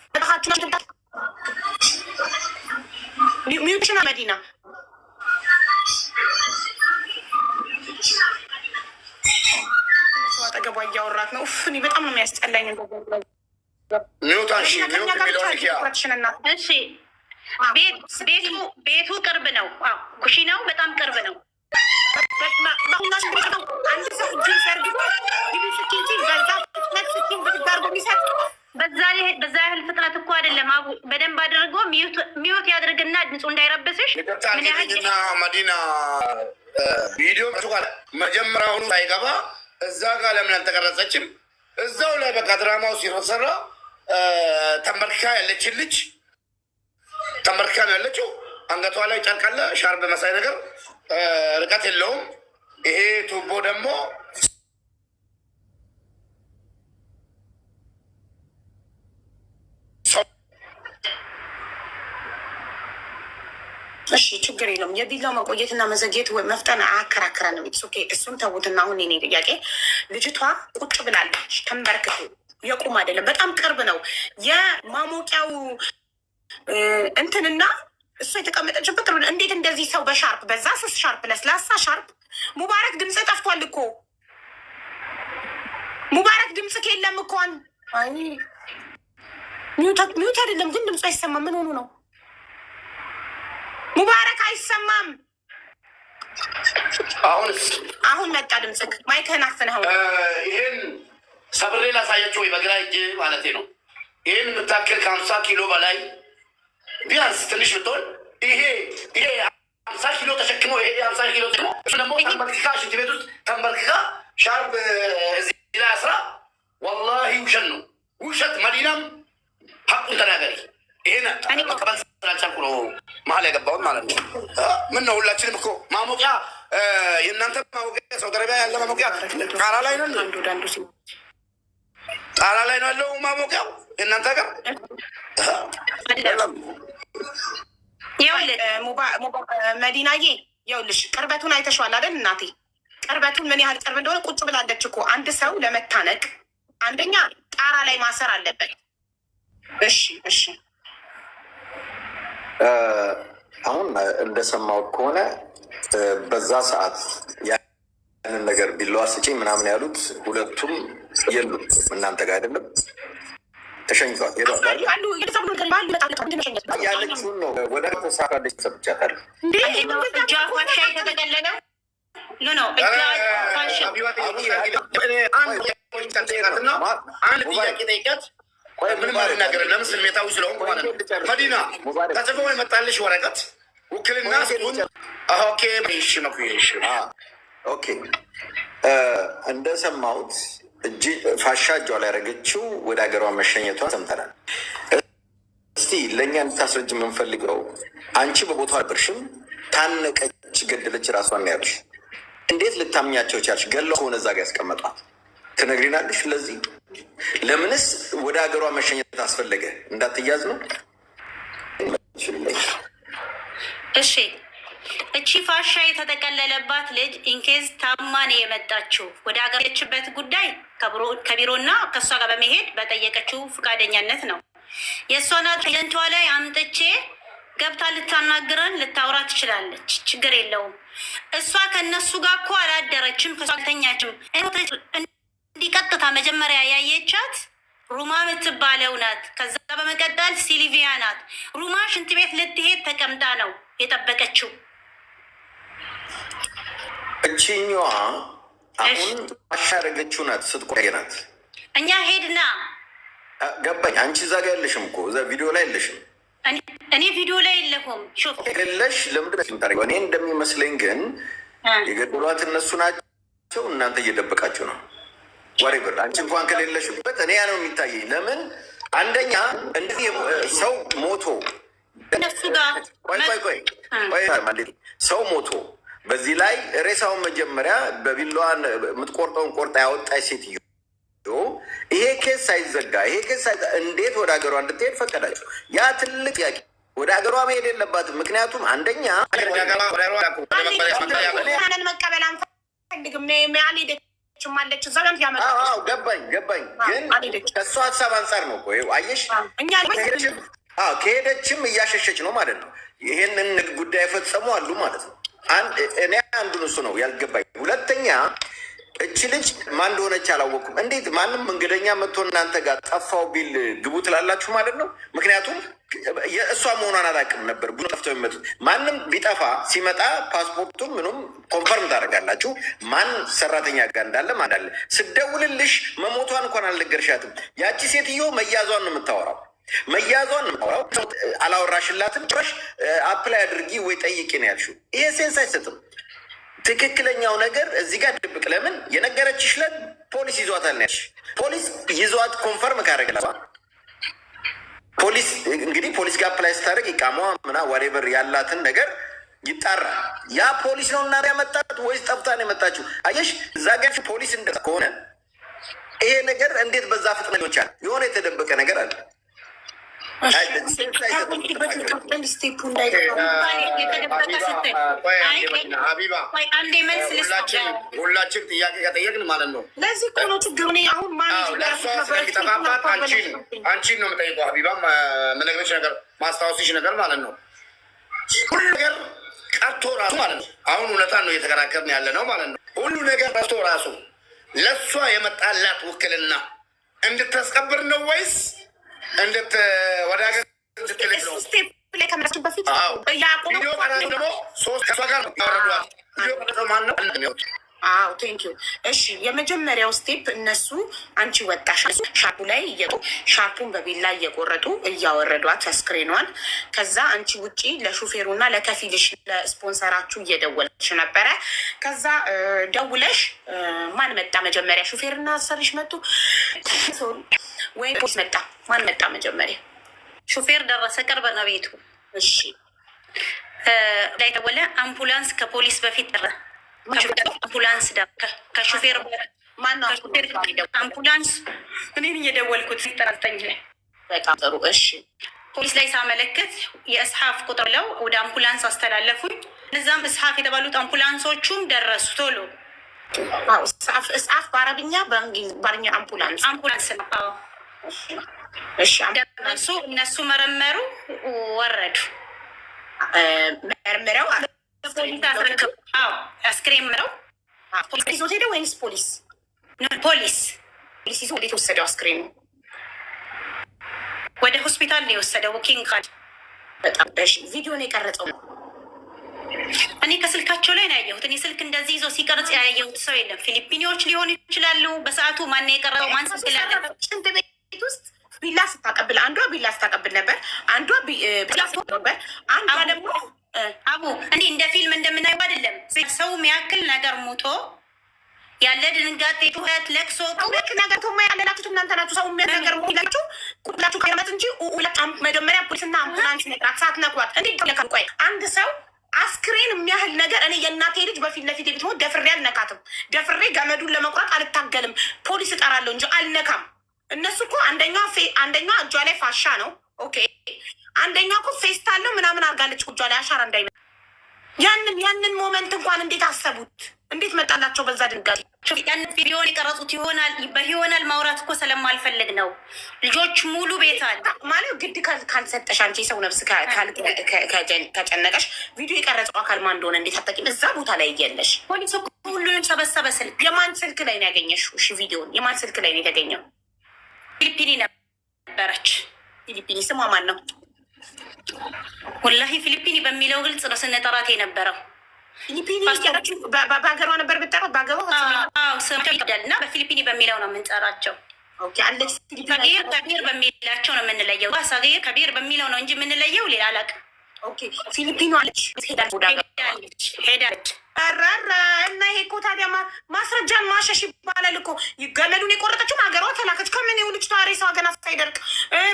መጥበኻችሁ ሽንት ቤት Mute ሽን መዲና። ሰው አጠገቧ እያወራት ነው። ኡፍ እኔ በጣም ነው የሚያስጠላኝ። Mute አንሺ። መዲና ከኛ Mute ጋር ብቻ የሚለውን ንኪያ። ትኩረትሽን እናት። እሺ፣ ቤቱ ቅርብ ነው። አዎ፣ ኩሽናው በጣም ቅርብ ነው። አንድ ሰው እጁን ዘርግቶ ግቢ سكين ሲል በዛ ፍጥነት سكين ብድግ አድርጎ የሚሰጥ በዛ ያህል ፍጥነት እኮ አይደለም። አቡ በደንብ አድርጎ mute ያድርግና ድምፁ እንዳይረብስሽ። ይቅርታ ምን ያህል አድርግልኝና መዲና፣ ቪዲዮ ጋር መጀመሪያውኑ ሳይገባ እዛ ጋር ለምን አልተቀረጸችም? እዛው ላይ በቃ ድራማው ሲሰራ ተንበርክካ ያለችን ልጅ፣ ተንበርክካ ነው ያለችው። አንገቷ ላይ ጨርቅ አለ፣ ሻርፕ መሳይ ነገር፣ ርቀት የለውም። ይሄ ቱቦ ደግሞ ሰው እሺ ችግር የለውም። የቢላው መቆየትና መዘግየት ወይ መፍጠን አያከራክረንም። It's okay። እሱን ተዉትና አሁን የኔ ጥያቄ ልጅቷ ቁጭ ብላለች ተንበርክኮ፣ የቁም አይደለም፣ በጣም ቅርብ ነው የማሞቂያው እንትንና እሷ የተቀመጠችበት ቅርብ ነው። እንዴት እንደዚህ ሰው በሻርፕ፣ በዛ ስስ ሻርፕ፣ ለስላሳ ሻርፕ። ሙባረክ ድምፅ ጠፍቷል እኮ። ሙባረክ ድምፅ የለም እኮ። አይ mute አይደለም ግን ድምፁ አይሰማም። ምን ሆኑ ነው? ሙባረክ አይሰማም። አሁንስ? አሁን መጣ ድምፅክ። Mic ህን አፍነኸው። ይሄን ሰብሬ ላሳያችሁ ወይ በግራ እጅ ማለት ነው። ይሄን የምታክል ከ50 ኪሎ በላይ ቢያንስ ትንሽ ብትሆን ይሄ 50 ኪሎ ተሸክሞ፣ ይሄ 50 ኪሎ ተሸክሞ እሱ ደግሞ ተንበርክካ ሽንት ቤት ውስጥ ተንበርክካ ሻርፕ እዚህ ላይ አስራ፣ ወላሂ ውሸት ነው ውሸት። መዲናም ሀቁን ተናገሪ። ይሄን መቀበል ስላልቻልኩ ነው መሀል የገባሁት ማለት ነው። ምን ነው ሁላችንም እኮ ማሞቂያ፣ የእናንተ ማሞቂያ ሳውዲ አረቢያ ያለ ማሞቂያ ጣራ ላይ ነው። አንዱ ወደ አንዱ ሲል ጣራ ላይ ነው ያለው ማሞቂያው የእናንተ ሀገር። ይኸውልህ። መዲናዬ ይኸውልሽ ቅርበቱን አይተሽዋል አይደል እናቴ? ቅርበቱን ምን ያህል ቅርብ እንደሆነ። ቁጭ ብላለች እኮ። አንድ ሰው ለመታነቅ አንደኛ ጣራ ላይ ማሰር አለበት። እሺ። አሁን እንደሰማሁት ከሆነ በዛ ሰዓት ያንን ነገር ቢላዋ ስጪኝ ምናምን ያሉት ሁለቱም የሉም፣ እናንተ ጋር አይደለም፣ ተሸኝተዋል፣ ሄደዋል አይደል? አሉ። ያለችውን ነው፣ ወደ ተሳካለች ሰምቻታለሁ። እጇ ፋሻ የተጠቀለለው፣ no no፣ እጇ ፋሻ አንድ ጥያቄ ጠይቂያት። ምንም አልናገርም። ለምን ስሜታዊ ስለሆንኩ ማለት ነው። መዲና፣ ተጽፎ የመጣልሽ ወረቀት ውክልና ስጡን። Okay፣ እሺ መኩዬ፣ እሺ። Okay፣ እንደሰማሁት እጅ ፋሻ እጇ ላይ ያደረገችው ወደ ሀገሯ መሸኘቷን ሰምተናል። እስቲ ለእኛ እንድታስረጅ የምንፈልገው አንቺ በቦታው አልነበርሽም። ታነቀች፣ ገደለች ራሷን ነው ያሉሽ። እንዴት ልታምኛቸው ቻልሽ? ገለው ከሆነ እዛ ጋ ያስቀመጧት ትነግሪናለሽ። ለዚህ ለምንስ ወደ ሀገሯ መሸኘት አስፈለገ? እንዳትያዝ ነው? እሺ፣ እቺ ፋሻ የተጠቀለለባት ልጅ in case ታማ ነው የመጣችው። ወደ ሀገር የሄደችበት ጉዳይ ከቢሮና ከእሷ ጋር በመሄድ በጠየቀችው ፈቃደኛነት ነው። የእሷን agent ዋ ላይ አምጥቼ ገብታ ልታናግረን ልታውራ ትችላለች። ችግር የለውም። እሷ ከእነሱ ጋር እኮ አላደረችም፣ ከእሷ አልተኛችም። እንዲህ ቀጥታ መጀመሪያ ያየቻት ሩማ የምትባለው ናት። ከዛ በመቀጠል ሲልቪያ ናት። ሩማ ሽንት ቤት ልትሄድ ተቀምጣ ነው የጠበቀችው። እችኛዋ አሁን ፋሻ ያደረገችው ናት፣ ስትቆይ ናት። እኛ ሄድና ገባኝ። አንቺ እዛ ጋ የለሽም እኮ፣ እዛ ቪዲዮ ላይ የለሽም። እኔ ቪዲዮ ላይ የለሁም። شوف። የለሽ ለምንድን ነው የምታደርጊው? እኔ እንደሚመስለኝ ግን የገደሏት እነሱ ናቸው፣ እናንተ እየደበቃችሁ ነው። Whatever፣ አንቺ እንኳን ከሌለሽበት እኔ ያ ነው የሚታየኝ። ለምን አንደኛ እንደዚህ ሰው ሞቶ እነሱ ጋር ቆይ ቆይ ቆይ ቆይ፣ አንዴ። ሰው ሞቶ በዚህ ላይ ሬሳውን መጀመሪያ በቢላዋን የምትቆርጠውን ቆርጣ ያወጣች ሴትዮ ይሄ case ሳይዘጋ፣ ይሄ case እንዴት ወደ ሀገሯ እንድትሄድ ፈቀዳችሁ? ያ ትልቅ ጥያቄ። ወደ ሀገሯ መሄድ የለባትም። ምክንያቱም አንደኛ ያንን መቀበል አንፈልግም። አልሄደችም አለች። እዛ ጋር ያመጣ አዎ፣ ገባኝ ገባኝ። ግን አልሄደችም። ከእሷ ሀሳብ አንጻር ነው እኮ ይኸው አየሽ። እኛ አዎ ከሄደችም እያሸሸች ነው ማለት ነው። ይሄንን ጉዳይ የፈጸሙ አሉ ማለት ነው። እኔ አንዱን እሱ ነው ያልገባኝ። ሁለተኛ እቺ ልጅ ማን እንደሆነች አላወኩም። እንዴት ማንም መንገደኛ መጥቶ እናንተ ጋር ጠፋው ቢል ግቡ ትላላችሁ ማለት ነው? ምክንያቱም የእሷ መሆኗን አላውቅም ነበር። ብዙ ጠፍተው የሚመጡት ማንም ቢጠፋ ሲመጣ ፓስፖርቱን ምኑም confirm ታደርጋላችሁ፣ ማን ሰራተኛ ጋር እንዳለ ማን እንዳለ። ስደውልልሽ መሞቷን እንኳን አልነገርሻትም። ያቺ ሴትዮ መያዟን ነው የምታወራው፣ መያዟን ነው የምታወራው። አላወራሽላትም። ጭራሽ apply አድርጊ ወይ ጠይቂ ነው ያልሽው። ይሄ sense አይሰጥም። ትክክለኛው ነገር እዚህ ጋር ድብቅ። ለምን የነገረችሽ ዕለት ፖሊስ ይዟታል ነው ያልሽ። ፖሊስ ይዟት confirm ካደረገላት ፖሊስ እንግዲህ ፖሊስ ጋር apply ስታደርግ ኢቃሟ ምና whatever ያላትን ነገር ይጣራል። ያ ፖሊስ ነው እና ያመጣት ወይስ ጠፍታ ነው የመጣችው? አየሽ፣ እዛ ጋር ፖሊስ እንደ ከሆነ ይሄ ነገር እንዴት በዛ ፍጥነት ሊሆን ይችላል? የሆነ የተደበቀ ነገር አለ። ቀጥል step ኡ እንዳይጠፋ። የተደበቀ ስትል አይ ሀቢባ ቆይ አንዴ መልስ ልስጥ። ሁላችን ጥያቄ ከጠየቅን ማለት ነው ለዚህ እኮ ነው ችግሩ። እኔ አሁን manage ለእሷ ስለሚጠፋባት አንቺን ነው የምጠይቀው። ሀቢባ የምነግርሽ ነገር ማስታወስሽ ነገር ማለት ነው ሁሉ ነገር ቀርቶ ራሱ ማለት ነው። አሁን እውነታን ነው እየተከራከርን ያለ ነው ማለት ነው። ሁሉ ነገር ቀርቶ ራሱ ለእሷ የመጣላት ውክልና እንድታስቀብር ነው ወይስ እንድት ወደ ሀገር እንድትልክ ነው? step ላይ ከመድረሳችን በፊት አዎ። ያቆመው ቪዲዮ ቀራጩ ደግሞ ሶስት ከእሷ ጋር ነው ያወረዷት። ቪዲዮ ቀራጩ ማን ነው? አዎ thank you። እሺ የመጀመሪያው step እነሱ አንቺ ወጣሽ ሻርፑ ላይ እየጡ ሻርፑን በቢላ እየቆረጡ እያወረዷት አስክሬኗን። ከዛ አንቺ ውጪ ለሹፌሩና ለከፊልሽ ለስፖንሰራችሁ እየደወልሽ ነበረ። ከዛ ደውለሽ ማን መጣ መጀመሪያ? ሹፌርና አሰሪሽ መጡ ወይ ፖሊስ መጣ? ማን መጣ መጀመሪያ? ሹፌር ደረሰ፣ ቅርብ ነው ቤቱ። እሺ ላይ ደወለ። አምቡላንስ ከፖሊስ በፊት ደረሰ። አምቡላንስ ከሹፌር ማነው? አምቡላንስ እኔን እየደወልኩት 9 ላይ በጣም ጥሩ። እሺ ፖሊስ ላይ ሳመለክት የ إسعاف ቁጥር ብለው ወደ አምቡላንስ አስተላለፉኝ። እነዛም إسعاف የተባሉት አምቡላንሶቹም ደረሱ ቶሎ። አዎ إسعاف إسعاف በአረብኛ በአረብኛ አምቡላንስ አምቡላንስ ነው። አዎ እሺ ደረሱ። እነሱ መረመሩ፣ ወረዱ። መርምረው ፖሊስ አስረከቡ። አዎ አስክሬን መረው ፖሊስ ይዞት ሄደ ወይንስ ፖሊስ ፖሊስ ፖሊስ ይዞ ወዴት ወሰደው አስክሬኑ? ወደ ሆስፒታል ነው የወሰደው። ኪንግ ካል በጣም እሺ። ቪዲዮን የቀረጸው እኔ ከስልካቸው ላይ ነው ያየሁት። እኔ ስልክ እንደዚህ ይዞ ሲቀርጽ ያየሁት ሰው የለም። ፊሊፒኒዎች ሊሆኑ ይችላሉ። በሰዓቱ ማን የቀረጸው ማን ስልክ ላይ ሽንት ቤት ውስጥ ቢላ ስታቀብል አንዷ ቢላ ስታቀብል ነበር፣ አንዷ ቢላ ነበር፣ አንዷ ደግሞ አቡ እንዲህ እንደ ፊልም እንደምናየው አይደለም። ሰው የሚያክል ነገር ሙቶ ያለ ድንጋጤ፣ ጩኸት፣ ለቅሶ ሁለት ነገር ቶማ ያለላችሁት እናንተ ናችሁ። ሰው የሚያክል ነገር ሞላችሁ ቁላችሁ ከመት እንጂ መጀመሪያ ፖሊስና አምቡላንስ መጥራት ሳትነኳት እንዴት ለካ ቆይ አንድ ሰው አስክሬን የሚያህል ነገር እኔ የእናቴ ልጅ በፊት ለፊት ብትሞት ደፍሬ አልነካትም። ደፍሬ ገመዱን ለመቁረጥ አልታገልም። ፖሊስ እጠራለሁ እንጂ አልነካም። እነሱ እኮ አንደኛዋ አንደኛዋ እጇ ላይ ፋሻ ነው። okay አንደኛዋ እኮ ፌስታል ነው ምናምን አድርጋለች እጇ ላይ አሻራ እንዳይመ ያንን ያንን moment እንኳን እንዴት አሰቡት? እንዴት መጣላቸው በዛ ድንጋጤ? ያንን ቪዲዮን የቀረጹት ይሆናል በይሆናል ማውራት እኮ ስለማልፈልግ ነው። ልጆች ሙሉ ቤት አለ ማለት ግድ ካልሰጠሽ አንቺ የሰው ነፍስ ከጨነቀሽ ቪዲዮ የቀረጸው አካል ማን እንደሆነ እንዴት አታውቂም? እዛ ቦታ ላይ እያለሽ ፖሊስ እኮ ሁሉንም ሰበሰበ። ስልክ የማን ስልክ ላይ ነው ያገኘሽው? እሺ ቪዲዮን የማን ስልክ ላይ ነው የተገኘው? ፊሊፒኒ ነበረች። ፊሊፒኒ ስሟ ማን ነው? ወላሂ ፊሊፒኒ በሚለው ግልጽ ነው ስንጠራት የነበረው። ፊሊፒኒ እያላችሁ በሀገሯ ነበር ብጠራት በሀገሯ ስማቸው ይከብዳል እና በፊሊፒኒ በሚለው ነው የምንጠራቸው። okay አለች ፊሊፒኒ صغير كبير በሚላቸው ነው የምንለየው። صغير كبير በሚለው ነው እንጂ የምንለየው ሌላ አላውቅም። okay ፊሊፒኖ አለች ሄዳለች ወደ ሀገሯ ሄዳለች ሄዳለች። ኧረ እና ይሄ እኮ ታዲያ ማስረጃን ማሸሽ ይባላል እኮ። ገመዱን የቆረጠችውም ሀገሯ ተላከች። ከምን ይኸው ልጅቷ ሬሳዋ ገና ሳይደርቅ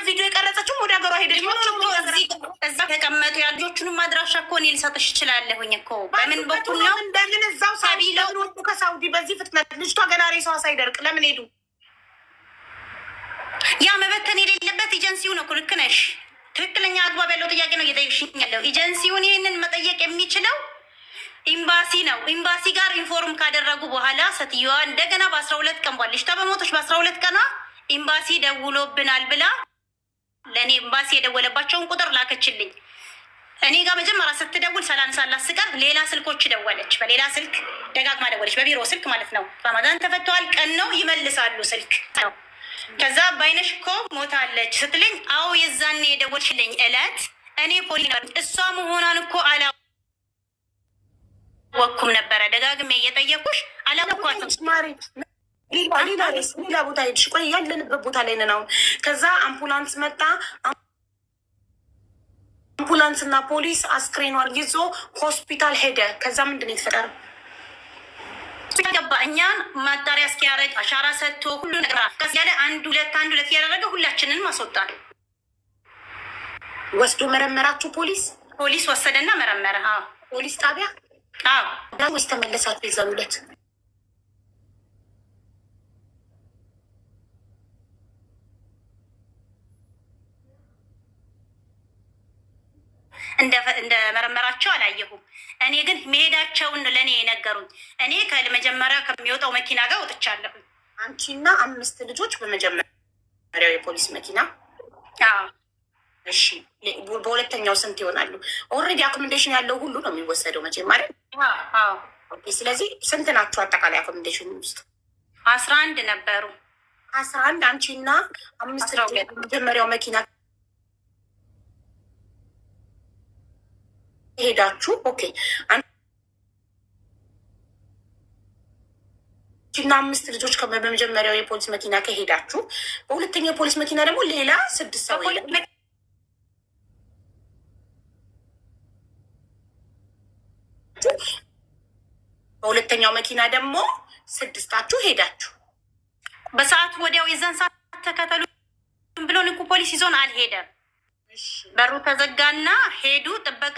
ቪዲዮ የቀረጸችውም ወደ ሀገሯ ሄደች። ልጆቹ እኮ እዚህ እዛ ተቀመጡ ያሉ ልጆቹንም አድራሻ እኮ እኔ ልሰጥሽ እችላለሁኝ እኮ። በምን በኩል ነው ለምን እዛው ሳውዲ ለምን ወጡ ከሳውዲ በዚህ ፍጥነት? ልጅቷ ገና ሬሳዋ ሳይደርቅ ለምን ሄዱ? ያ መበተን የሌለበት ኤጀንሲው ነው እኮ። ልክ ነሽ። ትክክለኛ አግባብ ያለው ጥያቄ ነው እየጠየቅሽኝ ያለው። ኤጀንሲውን ይህንን መጠየቅ የሚችለው ኤምባሲ ነው። ኤምባሲ ጋር inform ካደረጉ በኋላ ሴትዮዋ እንደገና በ12 ቀን በኋላ ልጅቷ በሞተች በ12 ቀኗ ኤምባሲ ደውሎብናል ብላ ለእኔ ኤምባሲ የደወለባቸውን ቁጥር ላከችልኝ። እኔ ጋር መጀመሪያ ስትደውል ሳላነሳላት ስቀር ሌላ ስልኮች ደወለች። በሌላ ስልክ ደጋግማ ደወለች፣ በቢሮ ስልክ ማለት ነው። ረመዳን ተፈቷል፣ ቀን ነው ይመልሳሉ ስልክ ነው። ከዛ አባይነሽ እኮ ሞታለች ስትለኝ፣ አዎ የዛኔ የደወልሽልኝ እለት እኔ ፖሊስ እሷ መሆኗን እኮ አላወኩም ነበረ። ደጋግሜ እየጠየኩሽ አላወኳትም። ሌላ ቦታ ሄድሽ። ቆይ ያለንበት ቦታ ላይ ነን አሁን። ከዛ አምቡላንስ መጣ። አምቡላንስ እና ፖሊስ አስክሬኗን ይዞ ሆስፒታል ሄደ። ከዛ ምንድን ነው የተፈጠረው? ገባ እኛን ማጣሪያ እስኪያደርግ አሻራ ሰጥቶ ሁሉ ነገር ያለ አንድ ሁለት አንድ ሁለት እያደረገ ሁላችንን ማስወጣል። ወስዶ መረመራችሁ? ፖሊስ ፖሊስ ወሰደና መረመረ። ፖሊስ ጣቢያ ወይስ ተመለሳችሁ? የዛን ዕለት እንደመረመራቸው አላየሁም። እኔ ግን መሄዳቸውን ለእኔ የነገሩኝ። እኔ ከመጀመሪያ ከሚወጣው መኪና ጋር ወጥቻለሁ። አንቺና አምስት ልጆች በመጀመሪያው የፖሊስ መኪና። እሺ፣ በሁለተኛው ስንት ይሆናሉ? Already accommodation ያለው ሁሉ ነው የሚወሰደው መቼም አይደል? ስለዚህ ስንት ናችሁ አጠቃላይ accommodation ውስጥ? 11 ነበሩ። 11 አንቺና አምስት ልጆች በመጀመሪያው መኪና ሄዳችሁ። Okay፣ አንቺና አምስት ልጆች በመጀመሪያው የፖሊስ መኪና ከሄዳችሁ፣ በሁለተኛው የፖሊስ መኪና ደግሞ ሌላ ስድስት ሰው። በሁለተኛው መኪና ደግሞ ስድስታችሁ ሄዳችሁ። በሰዓቱ ወዲያው የዛን ሰዓት ተከተሉ ብሎን እኮ ፖሊስ ይዞን አልሄደም። በሩ ተዘጋና ሄዱ። ጥበቃ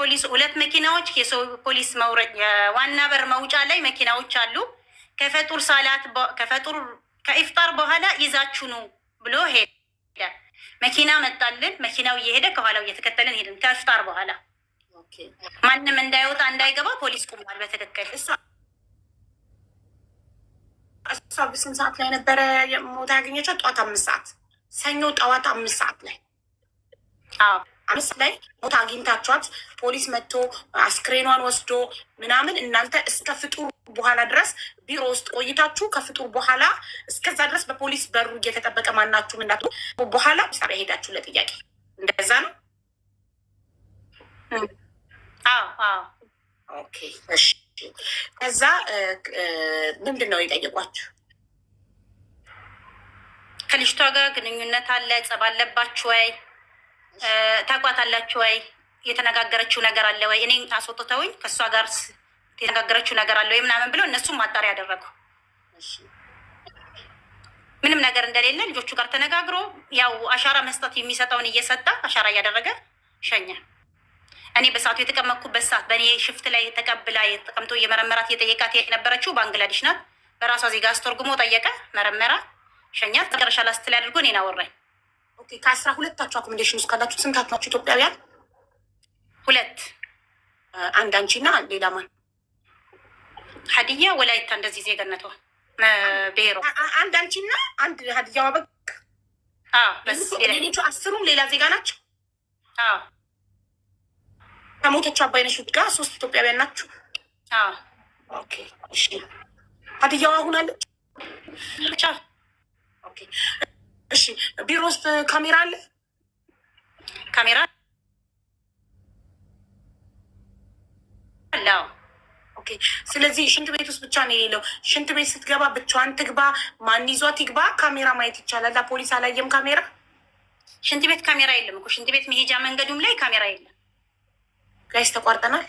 ፖሊስ ሁለት መኪናዎች የሰው ፖሊስ መውረድ ዋና በር መውጫ ላይ መኪናዎች አሉ። ከፈጡር ሳላት ከፈጡር ከኢፍጣር በኋላ ይዛችሁ ነው ብሎ ሄደ። መኪና መጣልን። መኪናው እየሄደ ከኋላው እየተከተልን ሄድን። ከኢፍጣር በኋላ ማንም እንዳይወጣ እንዳይገባ ፖሊስ ቆሟል። በትክክል እሷ ስንት ሰዓት ላይ ነበረ ሞታ ያገኘችው? ጠዋት 5 ሰዓት፣ ሰኞ ጠዋት 5 ሰዓት ላይ 5 ላይ ሞታ አግኝታችኋት ፖሊስ መጥቶ አስክሬኗን ወስዶ ምናምን እናንተ እስከ ፍጡር በኋላ ድረስ ቢሮ ውስጥ ቆይታችሁ ከፍጡር በኋላ እስከዛ ድረስ በፖሊስ በሩ እየተጠበቀ ማናችሁም እንዳቱ በኋላ ጣቢያ ሄዳችሁ ለጥያቄ፣ እንደዛ ነው? Okay፣ እሺ። ከዛ ምንድን ነው የጠየቋችሁ? ከልጅቷ ጋር ግንኙነት አለ፣ ጸብ አለባችሁ ወይ፣ ታቋታላችሁ ወይ፣ የተነጋገረችው ነገር አለ ወይ፣ እኔ አስወጥተውኝ ከእሷ ጋር የተነጋገረችው ነገር አለ ወይ ምናምን ብለው እነሱም ማጣሪያ ያደረጉ። ምንም ነገር እንደሌለ ልጆቹ ጋር ተነጋግሮ ያው አሻራ መስጠት የሚሰጠውን እየሰጠ አሻራ እያደረገ ሸኘ። እኔ በሰዓቱ የተቀመጥኩበት ሰዓት በእኔ shift ላይ ተቀብላ ተቀምጦ እየመረመራት እየጠየቃት የነበረችው ባንግላዴሽ ናት። በራሷ ዜጋ አስተርጉሞ ጠየቀ፣ መረመራ፣ ሸኛት። መጨረሻ last ላይ አድርጎ እኔን አወራኝ። Okay፣ ከ12ታችሁ accommodation ውስጥ ካላችሁ ስንታት ናችሁ ኢትዮጵያውያን? ሁለት። አንድ አንቺና ሌላ ማን? ሀዲያ ወላይታ እንደዚህ ዜግነቷ ብሔሯ። አንድ አንቺና አንድ ሀዲያዋ በቃ። ሌሎቹ 10ሩም ሌላ ዜጋ ናቸው። ከሞተችው አባይነሽ ጋር ሶስት ኢትዮጵያውያን ናችሁ። Okay፣ እሺ። ሀዲያዋ አሁን አለች? Okay፣ እሺ። ቢሮ ውስጥ ካሜራ አለ? ካሜራ አለ። Okay። ስለዚህ ሽንት ቤት ውስጥ ብቻ ነው የሌለው። ሽንት ቤት ስትገባ ብቻዋን ትግባ፣ ማን ይዟት ይግባ? ካሜራ ማየት ይቻላል። ፖሊስ አላየም ካሜራ? ሽንት ቤት ካሜራ የለም እኮ፣ ሽንት ቤት መሄጃ መንገዱም ላይ ካሜራ የለም። Guys፣ ተቋርጠናል።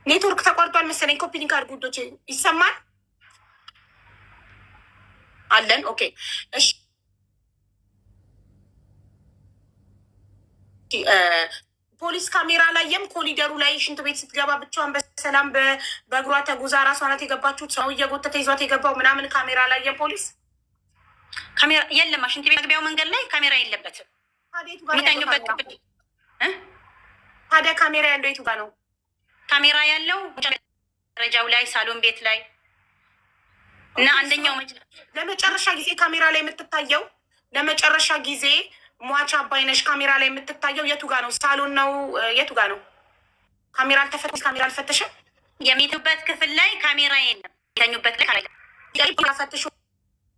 ኔትወርክ ተቋርጧል መሰለኝ። Copy link አድርጉ ውዶቼ። ይሰማል አለን። Okay፣ እሺ። ፖሊስ ካሜራ ላየም። ኮሊደሩ ላይ ሽንት ቤት ስትገባ ብቻዋን በሰላም በእግሯ ተጉዛ ራሷ ናት የገባችሁት፣ ሰው እየጎተተ ይዟት የገባው ምናምን ካሜራ ላየም ፖሊስ? ካሜራ የለም። ሽንት ቤት መግቢያው መንገድ ላይ ካሜራ የለበትም። የሚተኙበት ታዲያ ካሜራ ያለው የቱ ጋር ነው? ካሜራ ያለው ደረጃው ላይ፣ ሳሎን ቤት ላይ። እና አንደኛው ለመጨረሻ ጊዜ ካሜራ ላይ የምትታየው፣ ለመጨረሻ ጊዜ ሟች አባይነሽ ካሜራ ላይ የምትታየው የቱ ጋ ነው? ሳሎን ነው? የቱ ጋ ነው? ካሜራ አልተፈተሽ ካሜራ አልፈተሽም። የሚተኙበት ክፍል ላይ ካሜራ የለም። የተኙበት ላይ ፈትሾ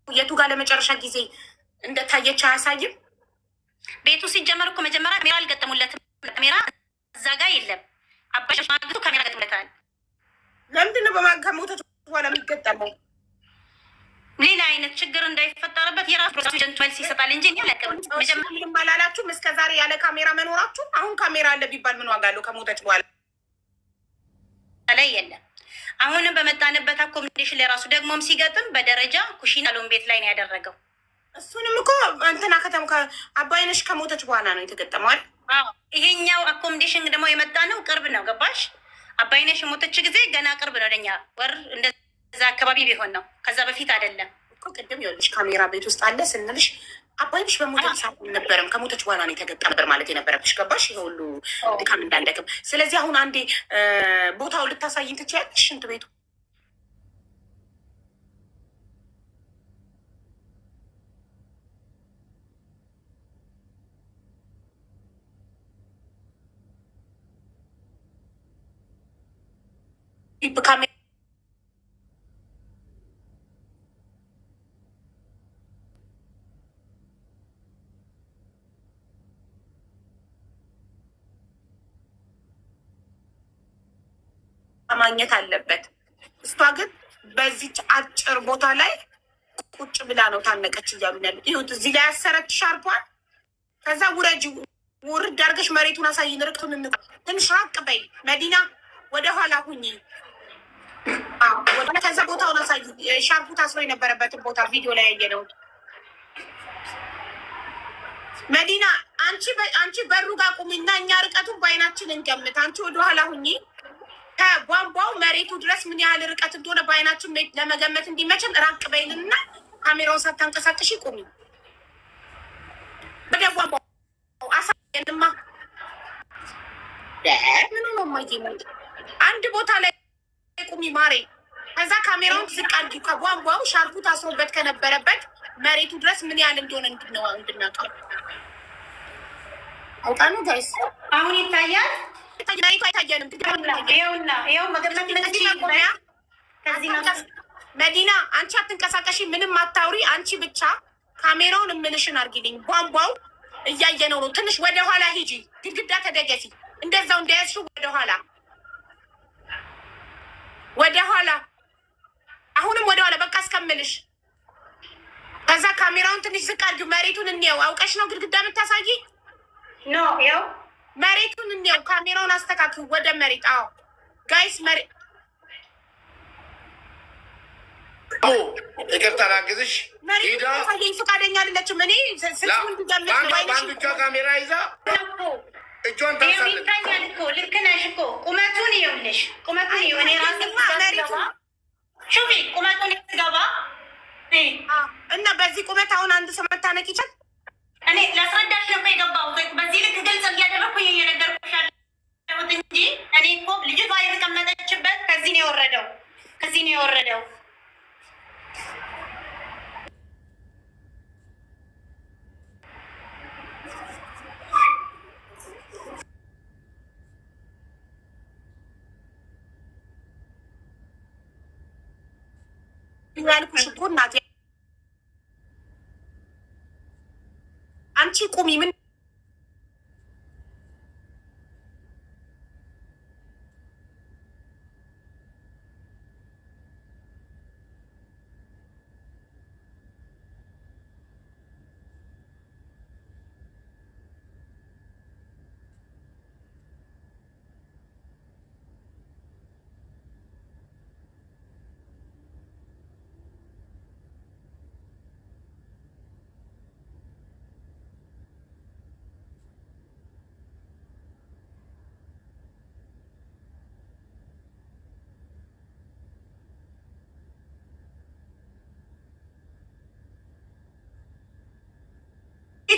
የቱ ጋር ለመጨረሻ ጊዜ እንደታየች አያሳይም። ቤቱ ሲጀመር እኮ መጀመሪያ ካሜራ አልገጠሙለትም። ካሜራ እዛ ጋር የለም። አባይ ማግቱ ካሜራ ገጥሙለታል። ለምንድን ነው ከሞተች በኋላ የሚገጠመው? ሌላ አይነት ችግር እንዳይፈጠርበት የራሱ agent መልስ ይሰጣል እንጂ እኔ አላውቅም። መጀመሪያ ምንም አላላችሁም። እስከ ዛሬ ያለ ካሜራ መኖራችሁ። አሁን ካሜራ አለ ቢባል ምን ዋጋ አለው ከሞተች በኋላ? ላይ የለም። አሁንም በመጣንበት accommodation ላይ ራሱ ደግሞም ሲገጥም በደረጃ ኩሽና ሎን ቤት ላይ ነው ያደረገው። እሱንም እኮ እንትና ከተማ አባይነሽ ከሞተች በኋላ ነው የተገጠመው አይደል? አዎ፣ ይሄኛው accommodation ደግሞ የመጣ ነው ቅርብ ነው። ገባሽ? አባይነሽ የሞተች ጊዜ ገና ቅርብ ነው ለኛ፣ ወር እንደዛ አካባቢ ቢሆን ነው። ከዛ በፊት አይደለም። እኮ ቅድም ይኸውልሽ ካሜራ ቤት ውስጥ አለ ስንልሽ አባይነሽ በሞተች ሰዓት አልነበረም፣ ከሞተች በኋላ ነው የተገጠመ ነበር ማለት የነበረብሽ። ገባሽ? ይሄ ሁሉ ድካም እንዳንደክም። ስለዚህ አሁን አንዴ ቦታው ልታሳይን ትችያለሽ? ሽንት ቤቱ ካሜራ ማግኘት አለበት። እሷ ግን በዚች አጭር ቦታ ላይ ቁጭ ብላ ነው ታነቀች እያሉ ያሉት። ይሁት እዚህ ላይ ያሰረች ሻርፏን። ከዛ ውረጅ፣ ውርድ አድርገሽ መሬቱን አሳይን፣ ርቅቱን ትንሽ ራቅ በይ መዲና፣ ወደኋላ ሁኚ። ከዛ ቦታውን አሳይ፣ ሻርፑ ታስሮ የነበረበትን ቦታ ቪዲዮ ላይ ያየ ነው። መዲና አንቺ በሩ ጋር ቁሚና እኛ ርቀቱን በአይናችን እንገምት። አንቺ ወደኋላ ሁኚ። ከቧንቧው መሬቱ ድረስ ምን ያህል ርቀት እንደሆነ በአይናችን ለመገመት እንዲመችን ራቅ በይንና ካሜራውን ሳታንቀሳቅሽ ቁሚ። ወደ ቧንቧው አሳየንማ። ምን ነው እማዬ፣ አንድ ቦታ ላይ ቁሚ ማሬ። ከዛ ካሜራውን ዝቅ አድርጊው። ከቧንቧው ሻርፑ ታስሮበት ከነበረበት መሬቱ ድረስ ምን ያህል እንደሆነ እንድናውቀው። አውጣ ነው guys፣ አሁን ይታያል። መሬቱ አይታየንም። ይኸውና፣ ይኸው መገመት ከዚህ ነው። መዲና አንቺ አትንቀሳቀሺ፣ ምንም አታውሪ። አንቺ ብቻ ካሜራውን እምልሽን አድርጊልኝ። ቧንቧው እያየነው ነው። ትንሽ ወደኋላ ሂጂ፣ ግድግዳ ተደገፊ። እንደዛው እንደያዝሽው ወደኋላ ወደኋላ፣ አሁንም ወደኋላ፣ በቃ እስከምልሽ። ከዛ ካሜራውን ትንሽ ዝቅ አድርጊው፣ መሬቱን እንየው። አውቀሽ ነው ግድግዳ የምታሳይ? No፣ ይኸው። መሬቱን እንየው። ካሜራውን አስተካክሉ ወደ መሬት። አዎ guys፣ መሬት ይቅርታ ላግዝሽ። መሬቱን ታሳየኝ ፈቃደኛ አይደለችም። እኔ ስልኩን እንድገምት ነው። በአንድ እጇ ካሜራ ይዛ እጇን ይኸው ታንሳለች። ይታያል እኮ፣ ልክ ነሽ እኮ። ቁመቱን ይኸውልሽ፣ ቁመቱን ይኸው። እኔ ራሴ መሬቱ شوفي ቁመቱን ስገባ እና በዚህ ቁመት አሁን አንድ ሰው መታነቅ ይችላል? እኔ ላስረዳሽ ነው እኮ የገባሁት። በዚህ ልክ ግልጽ እያደረኩኝ እየነገርኩሽ ያለሁት እንጂ እኔ እኮ ልጅቷ የተቀመጠችበት ከዚህ ነው የወረደው፣ ከዚህ ነው የወረደው። ያልኩሽ እኮ እናቴ፣ አንቺ ቁሚ። ምን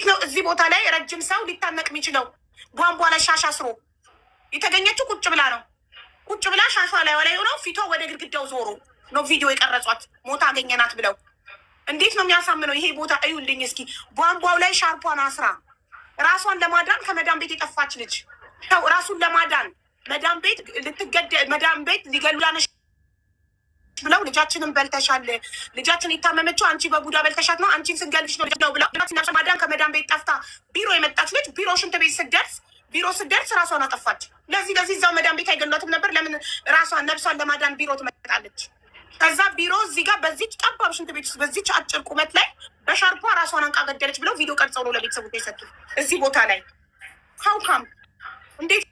ነው እዚህ ቦታ ላይ ረጅም ሰው ሊታነቅ የሚችለው? ቧንቧ ላይ ሻሽ አስሮ የተገኘችው ቁጭ ብላ ነው። ቁጭ ብላ ሻሿ ላይ ላይ ሆነው ፊቷ ወደ ግድግዳው ዞሮ ነው ቪዲዮ የቀረጿት ሞታ አገኘናት ብለው። እንዴት ነው የሚያሳምነው? ይሄ ቦታ እዩልኝ እስኪ። ቧንቧው ላይ ሻርፖን አስራ ራሷን ለማዳን ከመዳን ቤት የጠፋች ልጅ ሰው ራሱን ለማዳን መዳን ቤት ልትገደ መዳን ቤት ሊገሉላነሽ ብለው ልጃችንን በልተሻል፣ ልጃችን የታመመችው አንቺ በቡዳ በልተሻት ነው፣ አንቺን ስንገልሽ ነው ነው ብለው ማዳን ከመዳን ቤት ጠፍታ ቢሮ የመጣች ልጅ ቢሮ ሽንት ቤት ስትደርስ ቢሮ ስትደርስ ራሷን አጠፋች። ለዚህ እዛው መዳን ቤት አይገሏትም ነበር? ለምን ራሷን ነብሷን ለማዳን ቢሮ ትመጣለች? ከዛ ቢሮ እዚህ ጋር በዚች ጠባብ ሽንት ቤት ውስጥ በዚች አጭር ቁመት ላይ በሻርፖ ራሷን አንቃ ገደለች ብለው ቪዲዮ ቀርጸው ነው ለቤተሰቦች የሰጡት። እዚህ ቦታ ላይ how come እንዴት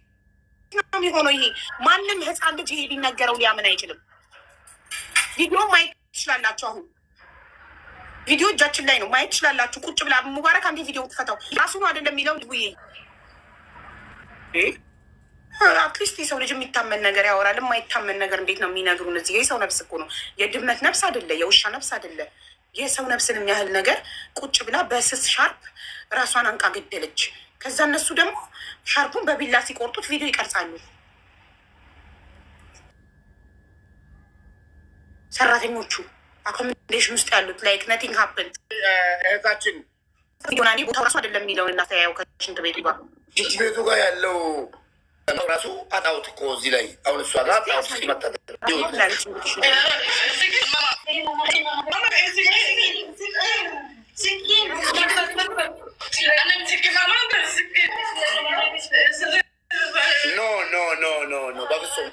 ነው የሚሆነው? ይሄ ማንም ህፃን ልጅ ይሄ ሊነገረው ሊያምን አይችልም። ቪዲዮ ማየት ትችላላችሁ። አሁን ቪዲዮ እጃችን ላይ ነው፣ ማየት ትችላላችሁ። ቁጭ ብላ ሙባረክ አንዴ ቪዲዮ ክፈተው። ራሱ ነው አይደለም የሚለው ውዬ at least የሰው ልጅ የሚታመን ነገር ያወራል። የማይታመን ነገር እንዴት ነው የሚነግሩን? እዚህ የሰው ነፍስ እኮ ነው፣ የድመት ነፍስ አይደለ፣ የውሻ ነፍስ አይደለ። የሰው ነፍስን የሚያህል ነገር ቁጭ ብላ በስስ ሻርፕ ራሷን አንቃ ገደለች። ከዛ እነሱ ደግሞ ሻርፑን በቢላ ሲቆርጡት ቪዲዮ ይቀርጻሉ። ሰራተኞቹ accommodation ውስጥ ያሉት like nothing happen። እህታችን ቦታው ራሱ አይደለም የሚለውን እናስተያየው ከሽንት ቤቱ ጋር ሽንት ቤቱ ጋር ያለው ራሱ አጣውት እኮ እዚህ ላይ አሁን እሷ ጋር አጣውት ሲመጣ no no no no no በፍጹም።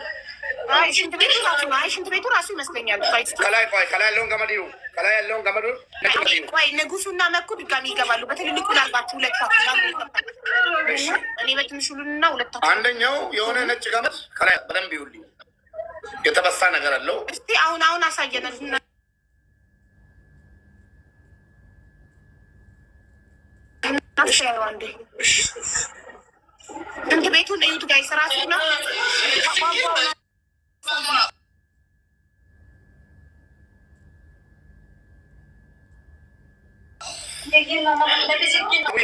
አይ ሽንት ቤቱ ራሱ ነው። አይ ሽንት ቤቱ ራሱ ይመስለኛል። ከላይ ቆይ፣ ከላይ ያለውን ገመድ ይሁ፣ ከላይ ያለውን ገመድ ቆይ፣ ንጉሱና መኩ ድጋሚ ይገባሉ። በትልልቁ ላልባችሁ ሁለታችሁ፣ እኔ በትንሹ ሉና ሁለታችሁ። አንደኛው የሆነ ነጭ ገመድ ከላይ በደንብ ይሁልኝ፣ የተበሳ ነገር አለው። እስቲ አሁን አሁን አሳየን። አንዴ ሽንት ቤቱን እዩት guys፣ ራሱ ነው።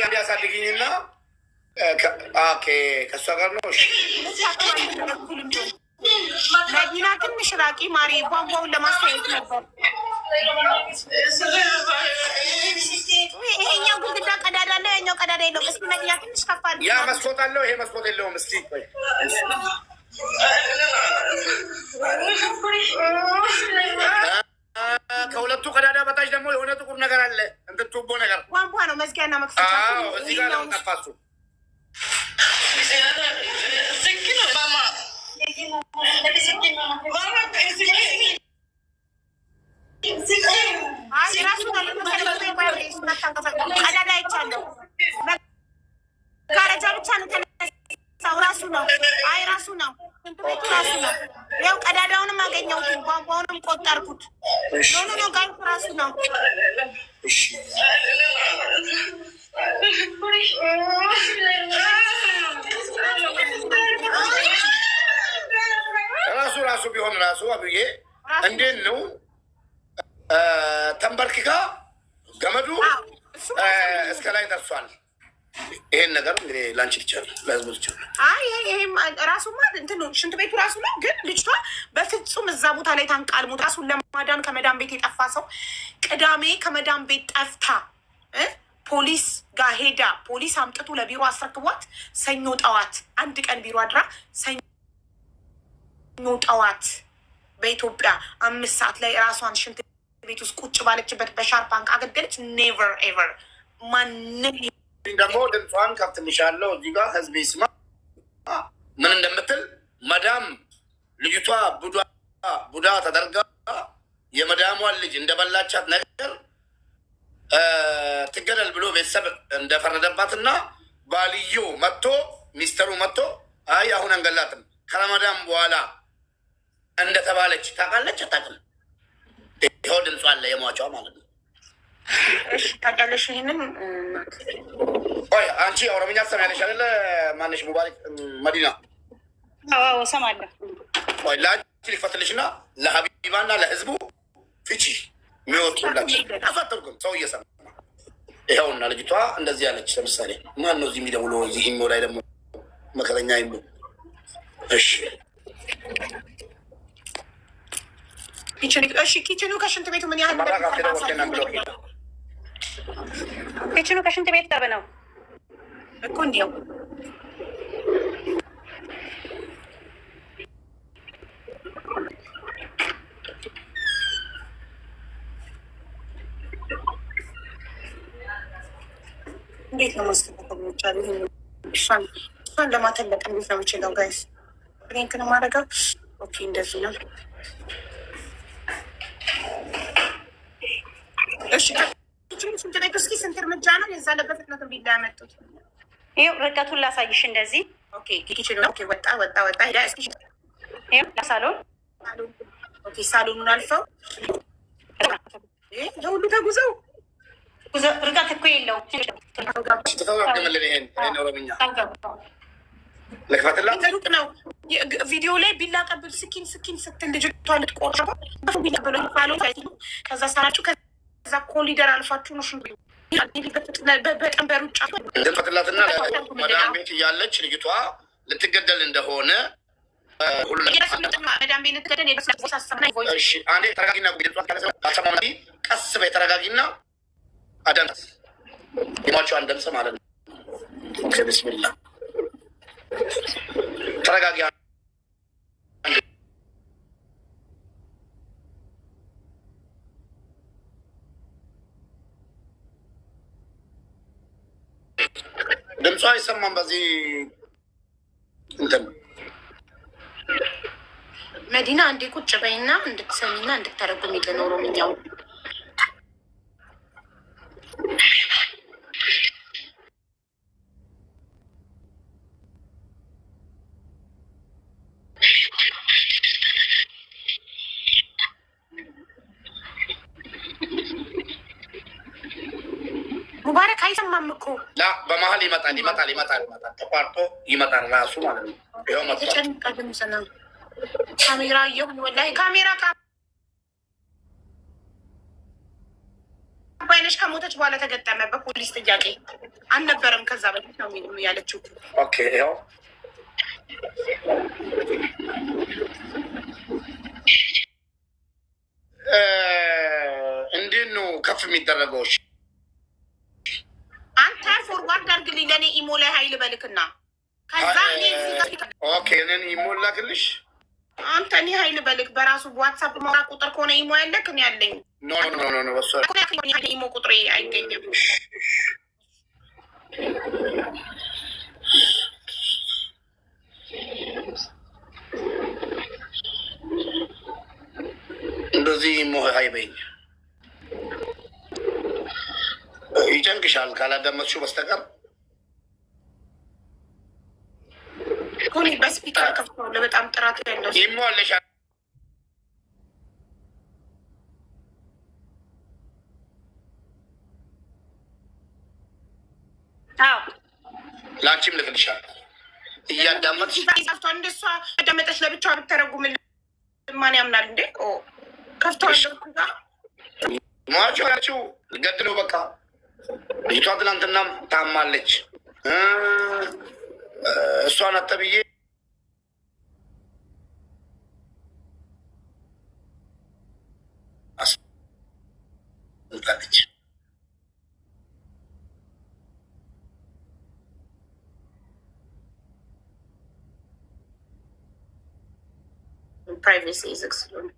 እንዲያሳድግኝና ከእሷ ጋር ነው። መዲና ትንሽ ራቂ ማሪ፣ ቧንቧውን ለማስተያየት ነበር። ይሄኛው ግድግዳ ቀዳዳ አለው፣ ያኛው ቀዳዳ የለውም። እስኪ መዲና ትንሽ ከፍ አድርጊ። ያ መስኮት አለው፣ ይሄ መስኮት የለውም። እስኪ ከሁለቱ ቀዳዳ በታች ደግሞ የሆነ ጥቁር ነገር አለ፣ እንትን ቱቦ ነገር ቧንቧ ነው፣ መዝጊያና መክፈቻ። እዚህ ጋር ለምን ጠፋ እሱ? ቀዳዳ አይቻለሁ። መጋረጃ ብቻ ነው የተነሳው። ራሱ ነው። አይ ራሱ ነው። ሽንት ቤቱ ራሱ ነው። ያው ቀዳዳውንም አገኘሁት፣ ቧንቧውንም ቆጠርኩት። No no no guys ራሱ ነው። ራሱ ራሱ ቢሆን ራሱ አብዬ እንዴት ነው ተንበርክካ ገመዱ እስከ ላይ ደርሷል። ይሄን ነገር እንግዲህ ላንቺ ትችላል፣ ለህዝቡ ትችላል። አይ ይሄም ራሱማ እንትን ሽንት ቤቱ ራሱ ነው። ግን ልጅቷ በፍጹም እዛ ቦታ ላይ ታንቃል ሞት። ራሱን ለማዳን ከመዳን ቤት የጠፋ ሰው ቅዳሜ ከመዳን ቤት ጠፍታ ፖሊስ ጋር ሄዳ ፖሊስ አምጥቶ ለቢሮ አስረክቧት ሰኞ ጠዋት አንድ ቀን ቢሮ አድራ ሰኞ ጠዋት በኢትዮጵያ 5 ሰዓት ላይ ራሷን ሽንት ቤት ውስጥ ቁጭ ባለችበት በሻርፕ አንቃ ገደለች። Never ever ማንም ደግሞ ድምጿን ከፍትልሻለሁ እዚህ ጋር ህዝብ ይስማ ምን እንደምትል። መዳም ልጅቷ ቡዳ ተደርጋ የመዳሟን ልጅ እንደበላቻት ነገር ትገደል ብሎ ቤተሰብ እንደፈረደባትና ባልዮ መጥቶ ሚስተሩ መጥቶ አይ አሁን አንገላትም ከረመዳን በኋላ እንደተባለች ታውቃለች አታውቅም? ይኸው ድምጿ አለ የሟቿ ማለት ነው። እሺ ታውቂያለሽ ይሄንን? ቆይ አንቺ ኦሮምኛ ትሰሚያለሽ አይደለ? ማነሽ ሙባረክ መዲና? አዎ እሰማለሁ። ቆይ ለአንቺ ልክፈትልሽና ለሀቢባና ለህዝቡ ፍቺ የሚወጡላችሁ አፈጠርኩም ሰው እየሰማ ይኸውና፣ ልጅቷ እንደዚህ ያለች። ለምሳሌ ማን ነው እዚህ የሚደውለው? እዚህ ኢሞ ላይ ደግሞ መከረኛ ኢሞ። እሺ Kitchen፣ እሺ፣ kitchen ኑ ከሽንት ቤቱ ምን ያህል مرة كده وكنا بلوكي Kitchen ኑ ከሽንት ቤት ቅርብ ነው። እኮ እንዲያው እንዴት ነው ማስተካከል የሚቻለው? ይሄን እሷን ለማተለቅ እንዴት ነው የምችለው? Guys፣ prank ነው የማደርገው። Okay፣ እንደዚህ ነው። እሺ፣ kitchen ኑ ሽንት ቤቱ እስኪ ስንት እርምጃ ነው? የዛ ለበፍጥነት ቢላ ያመጡት። ይኸው ርቀቱን ላሳይሽ እንደዚህ። Okay፣ kitchen ኑ፣ okay፣ ወጣ ወጣ ወጣ ሄዳ እስኪ ይኸው ሳሎን። Okay፣ ሳሎኑን አልፈው ለሁሉ ተጉዘው ርቀት እኮ የለውም። ተተረጉምልን ይሄን ኦሮምኛ ልክፈትላት። ሩቅ ነው። ቪዲዮ ላይ ቢላ ቀብል سكين سكين ስትል ልጅቷ ልትቆርጥ ቢላ ብሎ ሳሎን፣ ከዛ ሳላችሁ፣ ከዛ ኮሊደር አልፋችሁ ነው ሽንት ቤቱ። በጣም በሩጫ ልክፈትላትና መዳም ቤት እያለች ልጅቷ ልትገደል እንደሆነ ሁሉ መዳም ቤት ልትገደል። እሺ፣ አንዴ ተረጋጊና፣ ካልሰማም ቀስ በይ፣ ተረጋጊና አዳምጥ። የሟቿን ድምፅ ማለት ነው። Okay፣ ብስሚላ፣ ተረጋጊ። አንዴ ድምጿ አይሰማም በዚህ እንትን። መዲና፣ አንዴ ቁጭ በይና እንድትሰሚና እንድትተረጉሚልን ኦሮምኛው። ሙባረክ፣ አይሰማም እኮ። لا፣ በመሀል ይመጣል ይመጣል ይመጣል ይመጣል፣ ተቋርጦ ይመጣል ራሱ ማለት ነው። ይኸው መጥቷል። የተጨነቀ ድምፅ ነው። ካሜራ እየሆን ወላሂ ካሜራ አባይነሽ ከሞተች በኋላ ተገጠመ። በፖሊስ ጥያቄ አልነበረም ከዛ በፊት ነው ያለችው። Okay፣ ይኸው። እንዴት ነው ከፍ የሚደረገው? እሺ። አንተ forward አድርግልኝ ለእኔ ኢሞ ላይ hi ልበልክና ከዛ እኔ እዚህ ጋር Okay፣ እኔን ኢሞ ላክልሽ። አንተ እኔ hi ልበልክ በራሱ በዋትሳፕ ማውራ ቁጥር ከሆነ ኢሞ ያለክ እኔ ያለኝ No, no, no, no፣ በሱ ኢሞ ቁጥሬ አይገኝም። እንደዚህ ኢሞ hi በይኝ፣ ይጨንቅሻል ካላዳመጥሽው በስተቀር። እኮ እኔ በ speaker ከፍተዋለሁ። በጣም ጥራት ያለው ኢሞ አለሽ? አዎ። ለአንቺም ልክልሻል እያዳመጥሽ። ከፍቷል። እንደሷ አዳመጠች ለብቻዋ ብተረጉምልን ማን ያምናል እንዴ? ኦ፣ ከፍተዋለሁ እኮ እዛ። ሟቹ ያችው ገድለው በቃ ልጅቷ ትናንትናም ታማለች እሷን አተብዬ አስመጣለች። Privacy ዝግ ስለሆነ።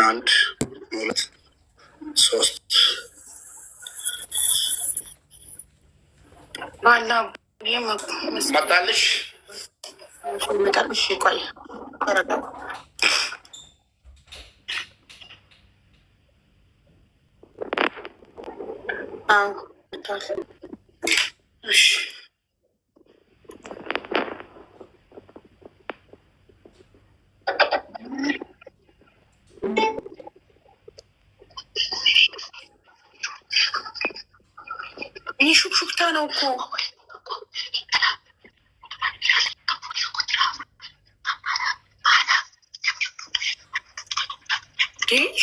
አንድ፣ ሁለት፣ ሶስት። ባላ መጣልሽ። ይመጣል። እሺ፣ ቆይ ተረጋጉ። አዎ፣ መጥቷል። እሺ። ነው እኮ።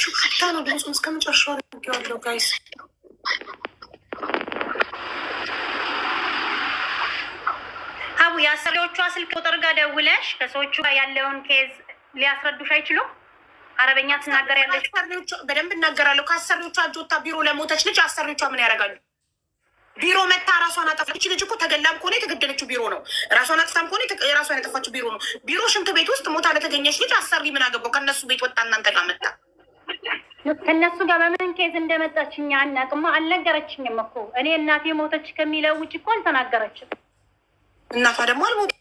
ሹክሹክታ ነው። ድምፁን እስከ መጨረሻው አድርጌዋለሁ guys። አቡ የአሰሪዎቿ ስልክ ቁጥር ጋር ደውለሽ ከሰዎቹ ጋር ያለውን case ሊያስረዱሽ አይችሉም? አረበኛ ትናገር ያለች በደንብ እናገራለሁ። ከአሰሪዎቿ እጅ ወጥታ ቢሮ ለሞተች ልጅ አሰሪዎቿ ምን ያደርጋሉ? ቢሮ መታ ራሷን አጠፋች። ልጅ እኮ ተገላም ከሆነ የተገደለችው ቢሮ ነው። ራሷን አጥፍታም ከሆነ ራሷን ያጠፋችው ቢሮ ነው። ቢሮ ሽንት ቤት ውስጥ ሞታ ለተገኘች ልጅ አሰሪ ምን አገባው? ከእነሱ ቤት ወጣ እናንተ ጋር መጣ። ከእነሱ ጋር በምን case እንደመጣች እኛ አናውቅማ። አልነገረችኝም እኮ እኔ እናቴ ሞተች ከሚለው ውጭ እኮ አልተናገረችም። እናቷ ደግሞ አልሞተችም።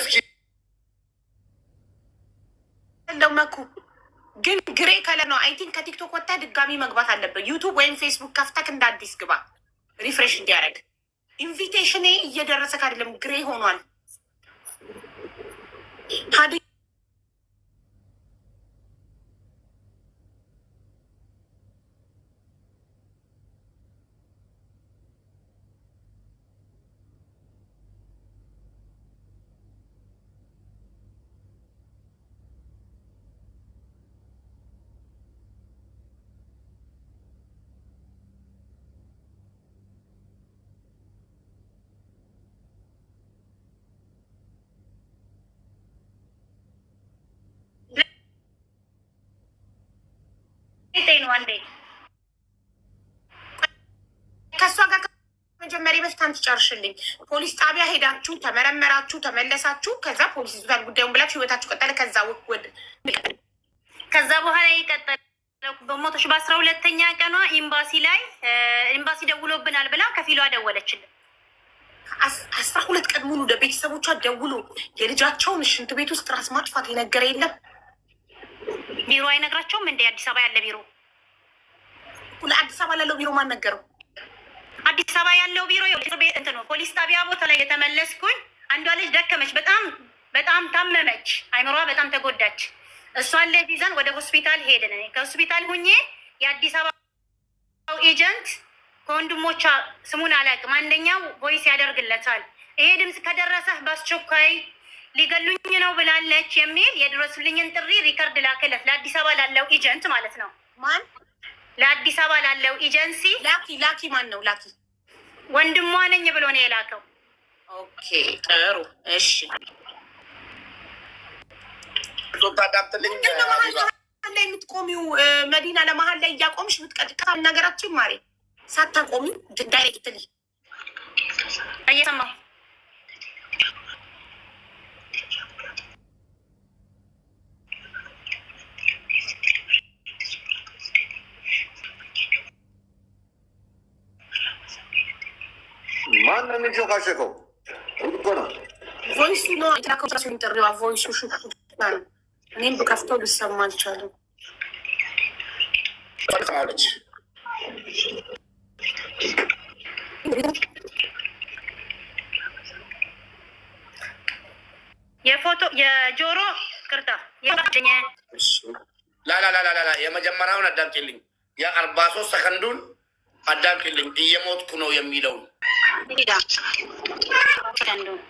እስኪ እንደው መኩ ግን gray color ነው። I think ከቲክቶክ ወጥተህ ድጋሚ መግባት አለብህ። ዩቱብ ወይም ፌስቡክ ከፍተህ እንደ አዲስ ግባ፣ refresh እንዲያደርግ። Invitation ኔ እየደረሰክ አይደለም፣ gray ሆኗል። ሀዲ ነው አንዴ ከእሷ ጋር ከመጀመሪያ በፊት አንቺ ጨርሽልኝ። ፖሊስ ጣቢያ ሄዳችሁ ተመረመራችሁ፣ ተመለሳችሁ። ከዛ ፖሊስ ይዞታል ጉዳዩን ብላችሁ ህይወታችሁ ቀጠለ። ከዛ ወደ ከዛ በኋላ የቀጠለው በሞተች በ12ኛ ቀኗ ኤምባሲ ላይ ኤምባሲ ደውሎብናል ብላ ከፊሏ ደወለችልን። 12 ቀን ሙሉ ለቤተሰቦቿ ደውሎ የልጃቸውን ሽንት ቤት ውስጥ ራስ ማጥፋት የነገረ የለም። ቢሮ አይነግራቸውም እንደ አዲስ አበባ ያለ ቢሮ ለአዲስ አበባ ላለው ቢሮ ማን ነገረው? አዲስ አበባ ያለው ቢሮ እንትን ነው፣ ፖሊስ ጣቢያ ቦታ ላይ የተመለስኩኝ አንዷ ልጅ ደከመች፣ በጣም በጣም ታመመች፣ አይምሯ በጣም ተጎዳች። እሷን ልጅ ይዘን ወደ ሆስፒታል ሄድን። እኔ ከሆስፒታል ሁኜ የአዲስ አበባ agent ከወንድሞቿ ስሙን አላውቅም፣ አንደኛው voice ያደርግለታል። ይሄ ድምፅ ከደረሰህ በአስቸኳይ ሊገሉኝ ነው ብላለች የሚል የድረሱልኝን ጥሪ record ላክለት፣ ለአዲስ አበባ ላለው agent ማለት ነው። ማን ለአዲስ አበባ ላለው ኤጀንሲ ላኪ ላኪ ማን ነው ላኪ? ወንድሟ ነኝ ብሎ ነው የላከው። Okay ጥሩ እሺ። ታዳምጥልኝ ምንድነው መሀል ላይ የምትቆሚው? መዲና ለመሀል ላይ እያቆምሽ ብትቀጥቃ ነገራችን ማሬ ሳታቆሚ directly እየሰማሁ ማን ነው የሚንሾካሸከው? እኮ ነው Voice ኡ ነው የተላከው ጥሪዋ voice ኡ ሹክሹክታ ነው። እኔም ብከፍተው ሊሰማ አልቻለም። አለች። የፎቶ የጆሮ ቅርታ ላላላላላ የመጀመሪያውን አዳምጪልኝ። የ43 ሰከንዱን አዳምጪልኝ። እየሞትኩ ነው የሚለውን ሰከንዱን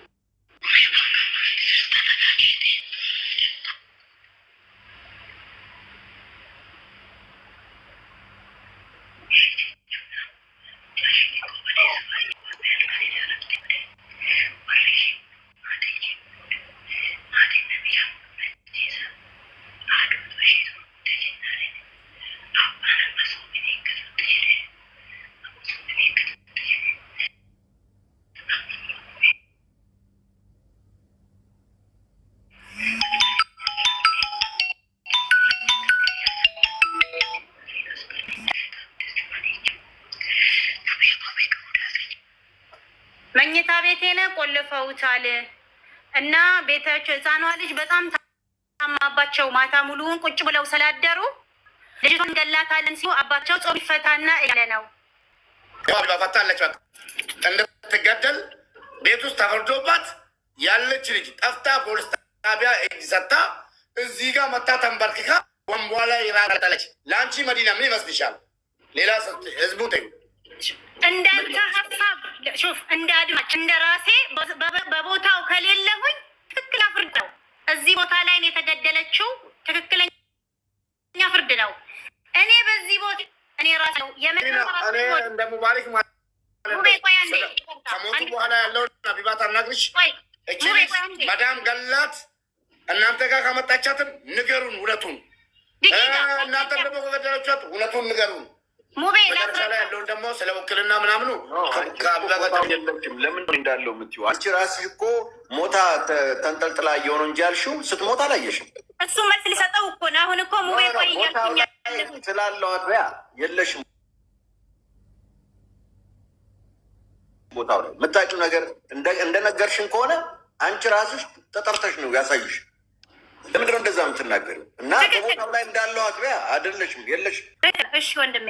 መኝታ ቤቴን ቆልፈውታል እና ቤታቸው ህፃኗ ልጅ በጣም ታማባቸው ማታ ሙሉውን ቁጭ ብለው ስላደሩ ልጅቷን እንገላታለን ሲሉ አባቸው ጾም ይፈታና እያለ ነው። ፈታለች። በቃ እንድትገደል ቤት ውስጥ ተፈርዶባት ያለች ልጅ ጠፍታ ፖሊስ ጣቢያ እጅ ሰጥታ እዚህ ጋር መታ ተንበርክካ ወንቧ ላይ ራጠለች። ለአንቺ መዲና ምን ይመስልሻል? ሌላ ህዝቡ ተዩ። እንዳንተ ሀሳብ ሹፍ፣ እንደ አድማጭ እንደ ራሴ በቦታው ከሌለሁኝ ትክክለኛ ፍርድ ነው። እዚህ ቦታ ላይ ነው የተገደለችው፣ ትክክለኛ ፍርድ ነው። እኔ በዚህ ቦታ እኔ ራሴ ነው እኔ እንደ ሙባሪክ ማለት ነው። ከሞቱ በኋላ ያለውን ሀቢባ ታናግርሽ። እቺ ልጅ መዳም ገላት እናንተ ጋር ካመጣቻትም ንገሩን እውነቱን። እናንተ ደግሞ ከገደለቻት እውነቱን ንገሩን። ሙቤ መጨረሻ ላይ ያለውን ደግሞ ስለ ውክልና ምናምኑ ከሀቢባ ጋር የለችም። ለምን እንዳለው የምትይው አንቺ ራስሽ እኮ ሞታ ተንጠልጥላ እየሆነ እንጂ ያልሽው ስትሞት አላየሽም። እሱ መልስ ሊሰጠው እኮ ነው። አሁን እኮ ሙቤ ቆይ እያልኩኝ ያለሁት ስላለዋት በያ የለሽም። ቦታው ላይ የምታውቂው ነገር እንደነገርሽን ከሆነ አንቺ ራስሽ ተጠርተሽ ነው ያሳይሽ። ለምንድን ነው እንደዛ የምትናገሪው? እና በቦታው ላይ እንዳለዋት በያ አይደለሽም፣ የለሽም። እሺ ወንድሜ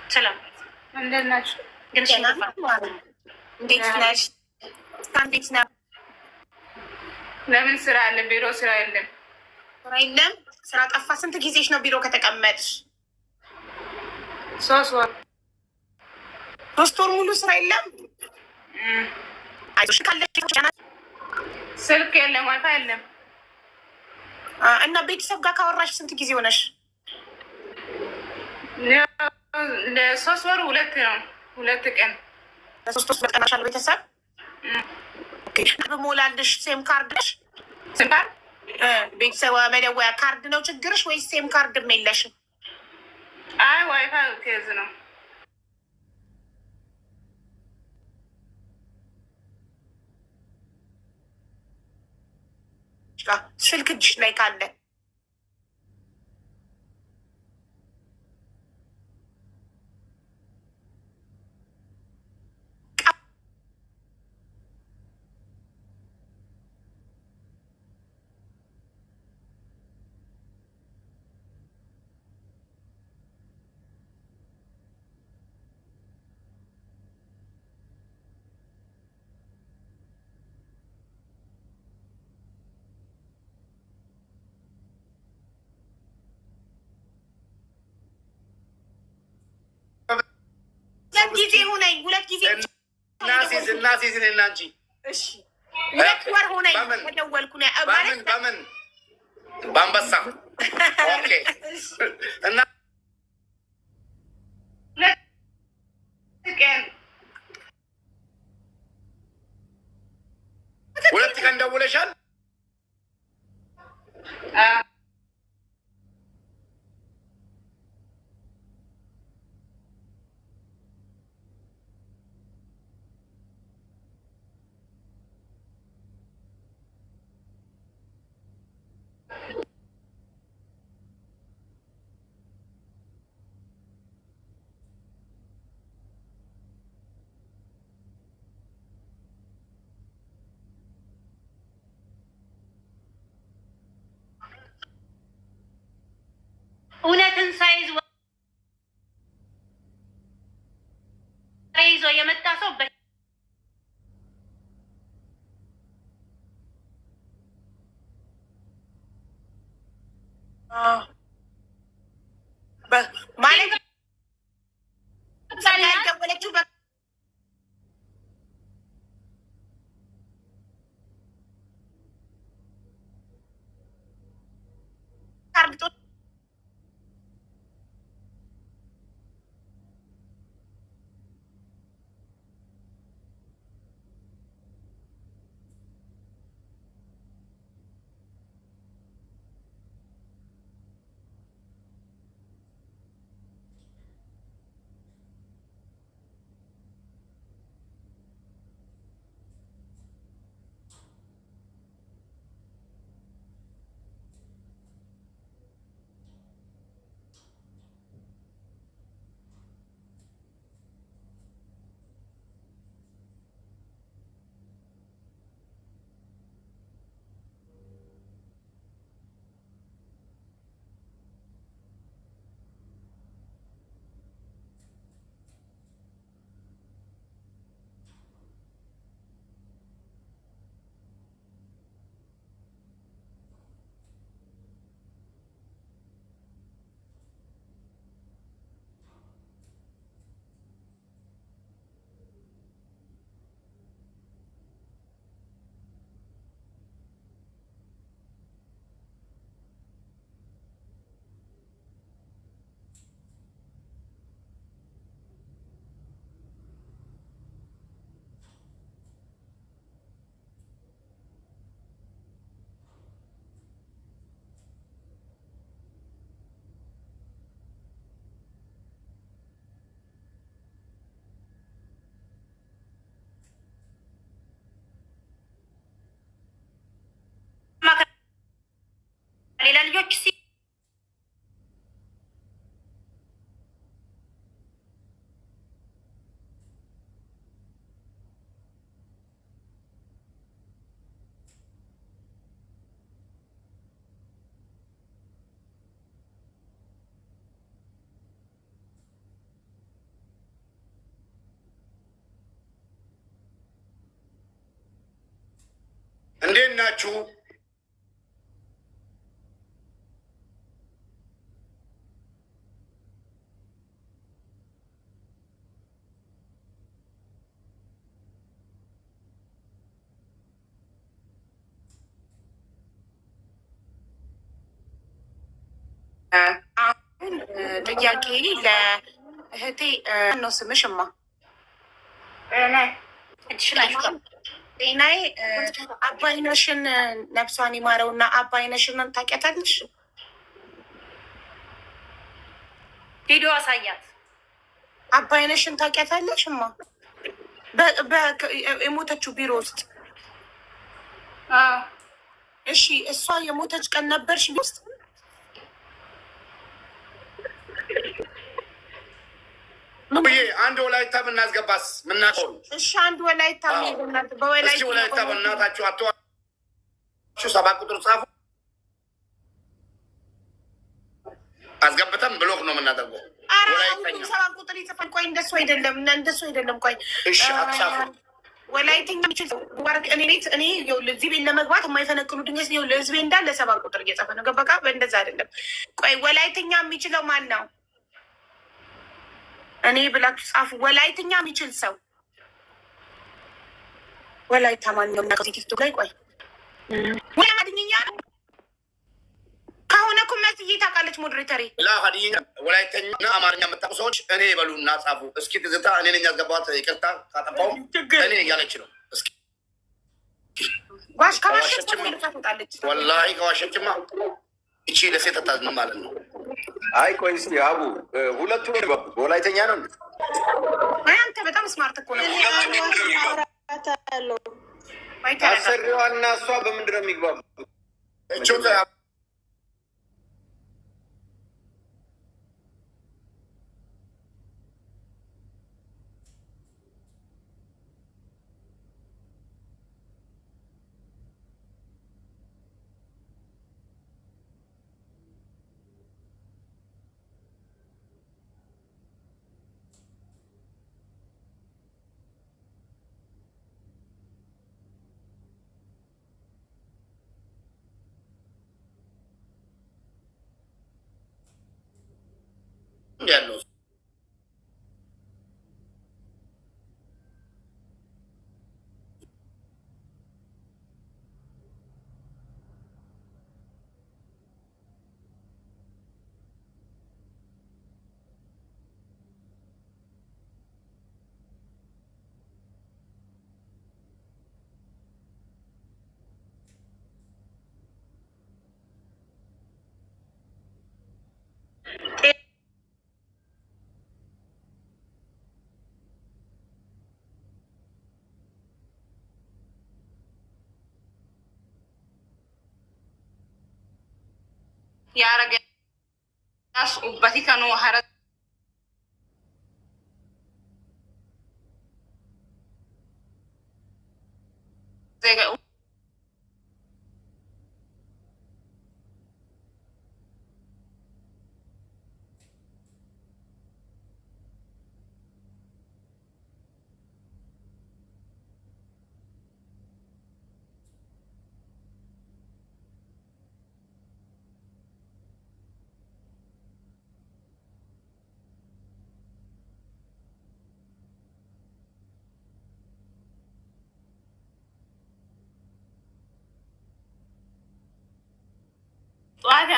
ሰላም እንዴት ናችሁ? ግን እንዴት ነሽ? እንዴት ነው? ለምን ስራ አለ? ቢሮ ስራ የለም። ስራ የለም። ስራ ጠፋ። ስንት ጊዜሽ ነው ቢሮ ከተቀመጥሽ? 3 ወር። 3 ወር ሙሉ ስራ የለም። አይዞሽ ካለሽ ስልክ የለም፣ ዋይፋይ የለም። እና ቤተሰብ ጋር ካወራሽ ስንት ጊዜ ሆነሽ? ለ3 ወር 2 ነው፣ 2 ቀን። ለ3 ወር ቀናሻል ቤተሰብ በሞላልሽ SIM card ነሽ? SIM card ቤተሰብ መደወያ ካርድ ነው ችግርሽ ወይስ SIM card ም የለሽም? አይ WiFi case ነው። ስልክ እጅሽ ላይ ካለ ጊዜ ሆነኝ። 2 ጊዜ እናሲዝ እኔና አንቺ እሺ፣ 2 ወር ሆነኝ ከደወልኩ ነው። በምን በምን በአንበሳ okay። እና 2 ቀን 2 ቀን ደውለሻል? እውነትን ሳይዝ ወሬ ይዞ የመጣ ሰው ማለት ያልደወለችው በካርድ ሌላ ልጆች እንዴት ናችሁ? አሁን ጥያቄ ለእህቴ ነው። ስምሽ እማ? ጤናዬ። አባይነሽን ነፍሷን ይማረው እና አባይነሽን ታውቂያታለሽ? ቪዲዮ አሳያት። አባይነሽን ታውቂያታለሽ እማ? የሞተችው ቢሮ ውስጥ። እሺ፣ እሷ የሞተች ቀን ነበርሽ ቢሮ ውስጥ? አንድ ወላይታ ብናስገባስ ምናቀው? እሺ፣ አንድ ወላይታ። እስኪ ወላይታ በእናታችሁ አትዋሹ። 7 ቁጥር ጻፉ። አስገብተን block ነው የምናደርገው። ሁሉም 7 ቁጥር ይጽፋል። ቆይ እንደሱ አይደለም፣ እንደሱ አይደለም። ቆይ እሺ፣ አትጻፉ። ወላይተኛ የሚችል እኔ እዚህ ቤት ለመግባት የማይፈነቅሉ ድንገት ህዝቤ እንዳለ 7 ቁጥር እየጻፈ ነው። በቃ እንደዛ አይደለም። ቆይ ወላይተኛ የሚችለው ማን ነው? እኔ ብላችሁ ጻፉ። ወላይተኛ የሚችል ሰው ወላይታ ማን ነው? ቲክቶክ ላይ ቆይ ወይ ሀዲይኛ ከሆነ እኮ መስዬ ታውቃለች። moderator ኤ ላ ሀዲይኛ፣ ወላይተኛ፣ አማርኛ የምታውቁ ሰዎች እኔ በሉና ጻፉ። እስኪ ትዝታ እኔ ነኝ ያስገባት፣ ይቅርታ ካጠፋው እኔ እያለች ነው። እስኪ ጓሽ ከዋሸች ትወጣለች። ወላሂ ከዋሸችማ እቺ ለሴት አታዝንም ማለት ነው። አይ ቆይ እስኪ አቡ ሁለቱ ወላይተኛ ነው እንዴ? አንተ በጣም smart እኮ ነው። አሰሪዋና እሷ በምንድን ነው የሚግባቡት? ያለው? ያረገስ ubbati kanu hara ዜጋ ጠዋት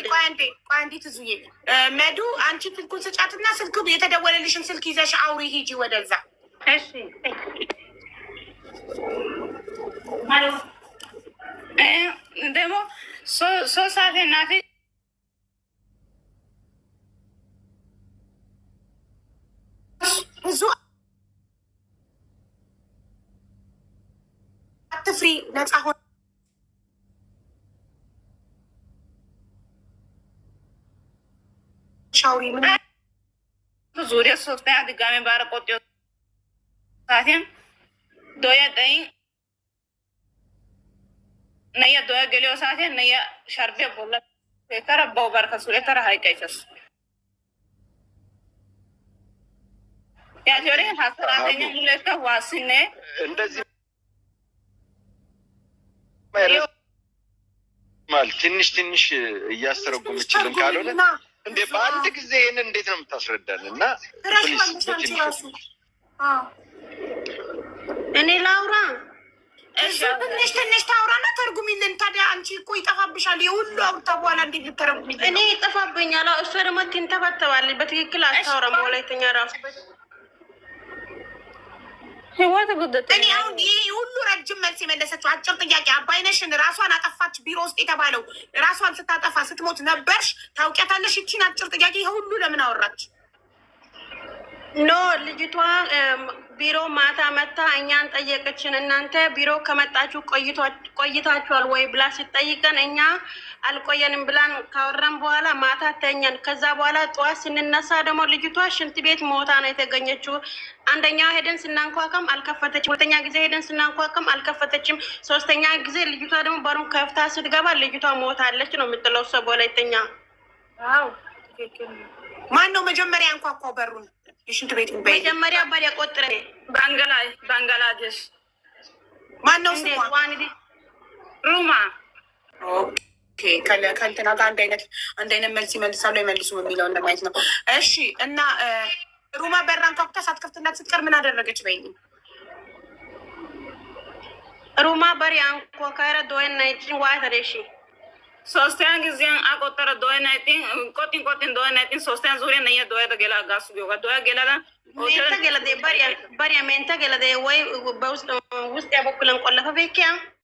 ቆይ አንዴ ትዙዬ፣ መዱ አንቺ ስልኩን ስጫትና ስልኩ የተደወለልሽን ስልክ ይዘሽ አውሪ፣ ሂጂ ወደዛ። እሺ፣ ደግሞ 3 ሰዓት እናቴ ብዙ አትፍሪ፣ ነፃ ሆነሽ አውሪ። ምን ዙሪያ ሶስተኛ ድጋሜ ባረ ቆጤ saatiin doya dhayin naya doya geliyo saatiin naya sharbiya bolla kara bawu barka suure tara hayqaychas yaatiyoore ha ሰራተኛ ሙለካ ዋስኔ እንደዚህ ይረዝማል። ትንሽ ትንሽ እያስተረጉምችልን ካልሆነ እንዴ በአንድ ጊዜ ይህንን እንዴት ነው የምታስረዳን? እና please ትረሺዋለሽ አንቺ በትንሹ ራሱ። አዎ። እኔ ላውራ። እሱ ትንሽ ትንሽ ታውራና ተርጉሚልን። ታዲያ አንቺ እኮ ይጠፋብሻል። የሁሉ አውርታ በኋላ እንዴት ልተረጉሚልን እኔ ነው? ይጠፋብኛል። አዎ፣ እሷ ደግሞ ትንተባተባለች። በትክክል አታወራም። ወላይተኛ ራሱ ህይወት ጉደት እኔ አሁን ይሄ ሁሉ ረጅም መልስ የመለሰችው አጭር ጥያቄ አባይነሽን ራሷን አጠፋች ቢሮ ውስጥ የተባለው ራሷን ስታጠፋ ስትሞት ነበርሽ ታውቂያታለሽ? ይቺን አጭር ጥያቄ ይሄ ሁሉ ለምን አወራች? No፣ ልጅቷ ቢሮ ማታ መታ እኛን ጠየቀችን። እናንተ ቢሮ ከመጣችሁ ቆይታችኋል ወይ ብላ ስትጠይቀን እኛ አልቆየንም ብላን ካወራን በኋላ ማታ ተኛን። ከዛ በኋላ ጠዋት ስንነሳ ደግሞ ልጅቷ ሽንት ቤት ሞታ ነው የተገኘችው። አንደኛ ሄደን ስናንኳኳም አልከፈተችም። ሁለተኛ ጊዜ ሄደን ስናንኳኳም አልከፈተችም። ሶስተኛ ጊዜ ልጅቷ ደግሞ በሩን ከፍታ ስትገባ ልጅቷ ሞታለች ነው የምትለው እሷ በወላይተኛ። ማን ነው መጀመሪያ ያንኳኳው በሩን የሽንት ቤቱን? በይ መጀመሪያ በር የቆጥረ ባንግላዴሽ ማን ነው ስሟ? እንዴት ዋንዲ ሩማ። Okay፣ ከእንትና ጋር አንድ አይነት መልስ ይመልሳሉ አይመልሱም የሚለውን ለማየት ነው። እሺ፣ እና ሩማ በር አንኳኩታ ሳትከፍትላት ስትቀር ምን አደረገች? በይኝ። ሩማ በር አንኳኳረ ዶየና ይጭን ዋተሬሺ ሶስተኛ ጊዜ አቆጠረ ዶየ ናይጢን ቆጢን ቆጢን ዶየ ናይጢን ሶስተኛ ዙሪያ ነየ ዶየ ገላ ጋሱ ቢዮጋ ዶየ ገላዳ ሜንተ ገለዴ በሪያ ሜንተ ገለዴ ወይ በውስጥ ውስጥ ያበኩለን ቆለፈ ቤኪያ።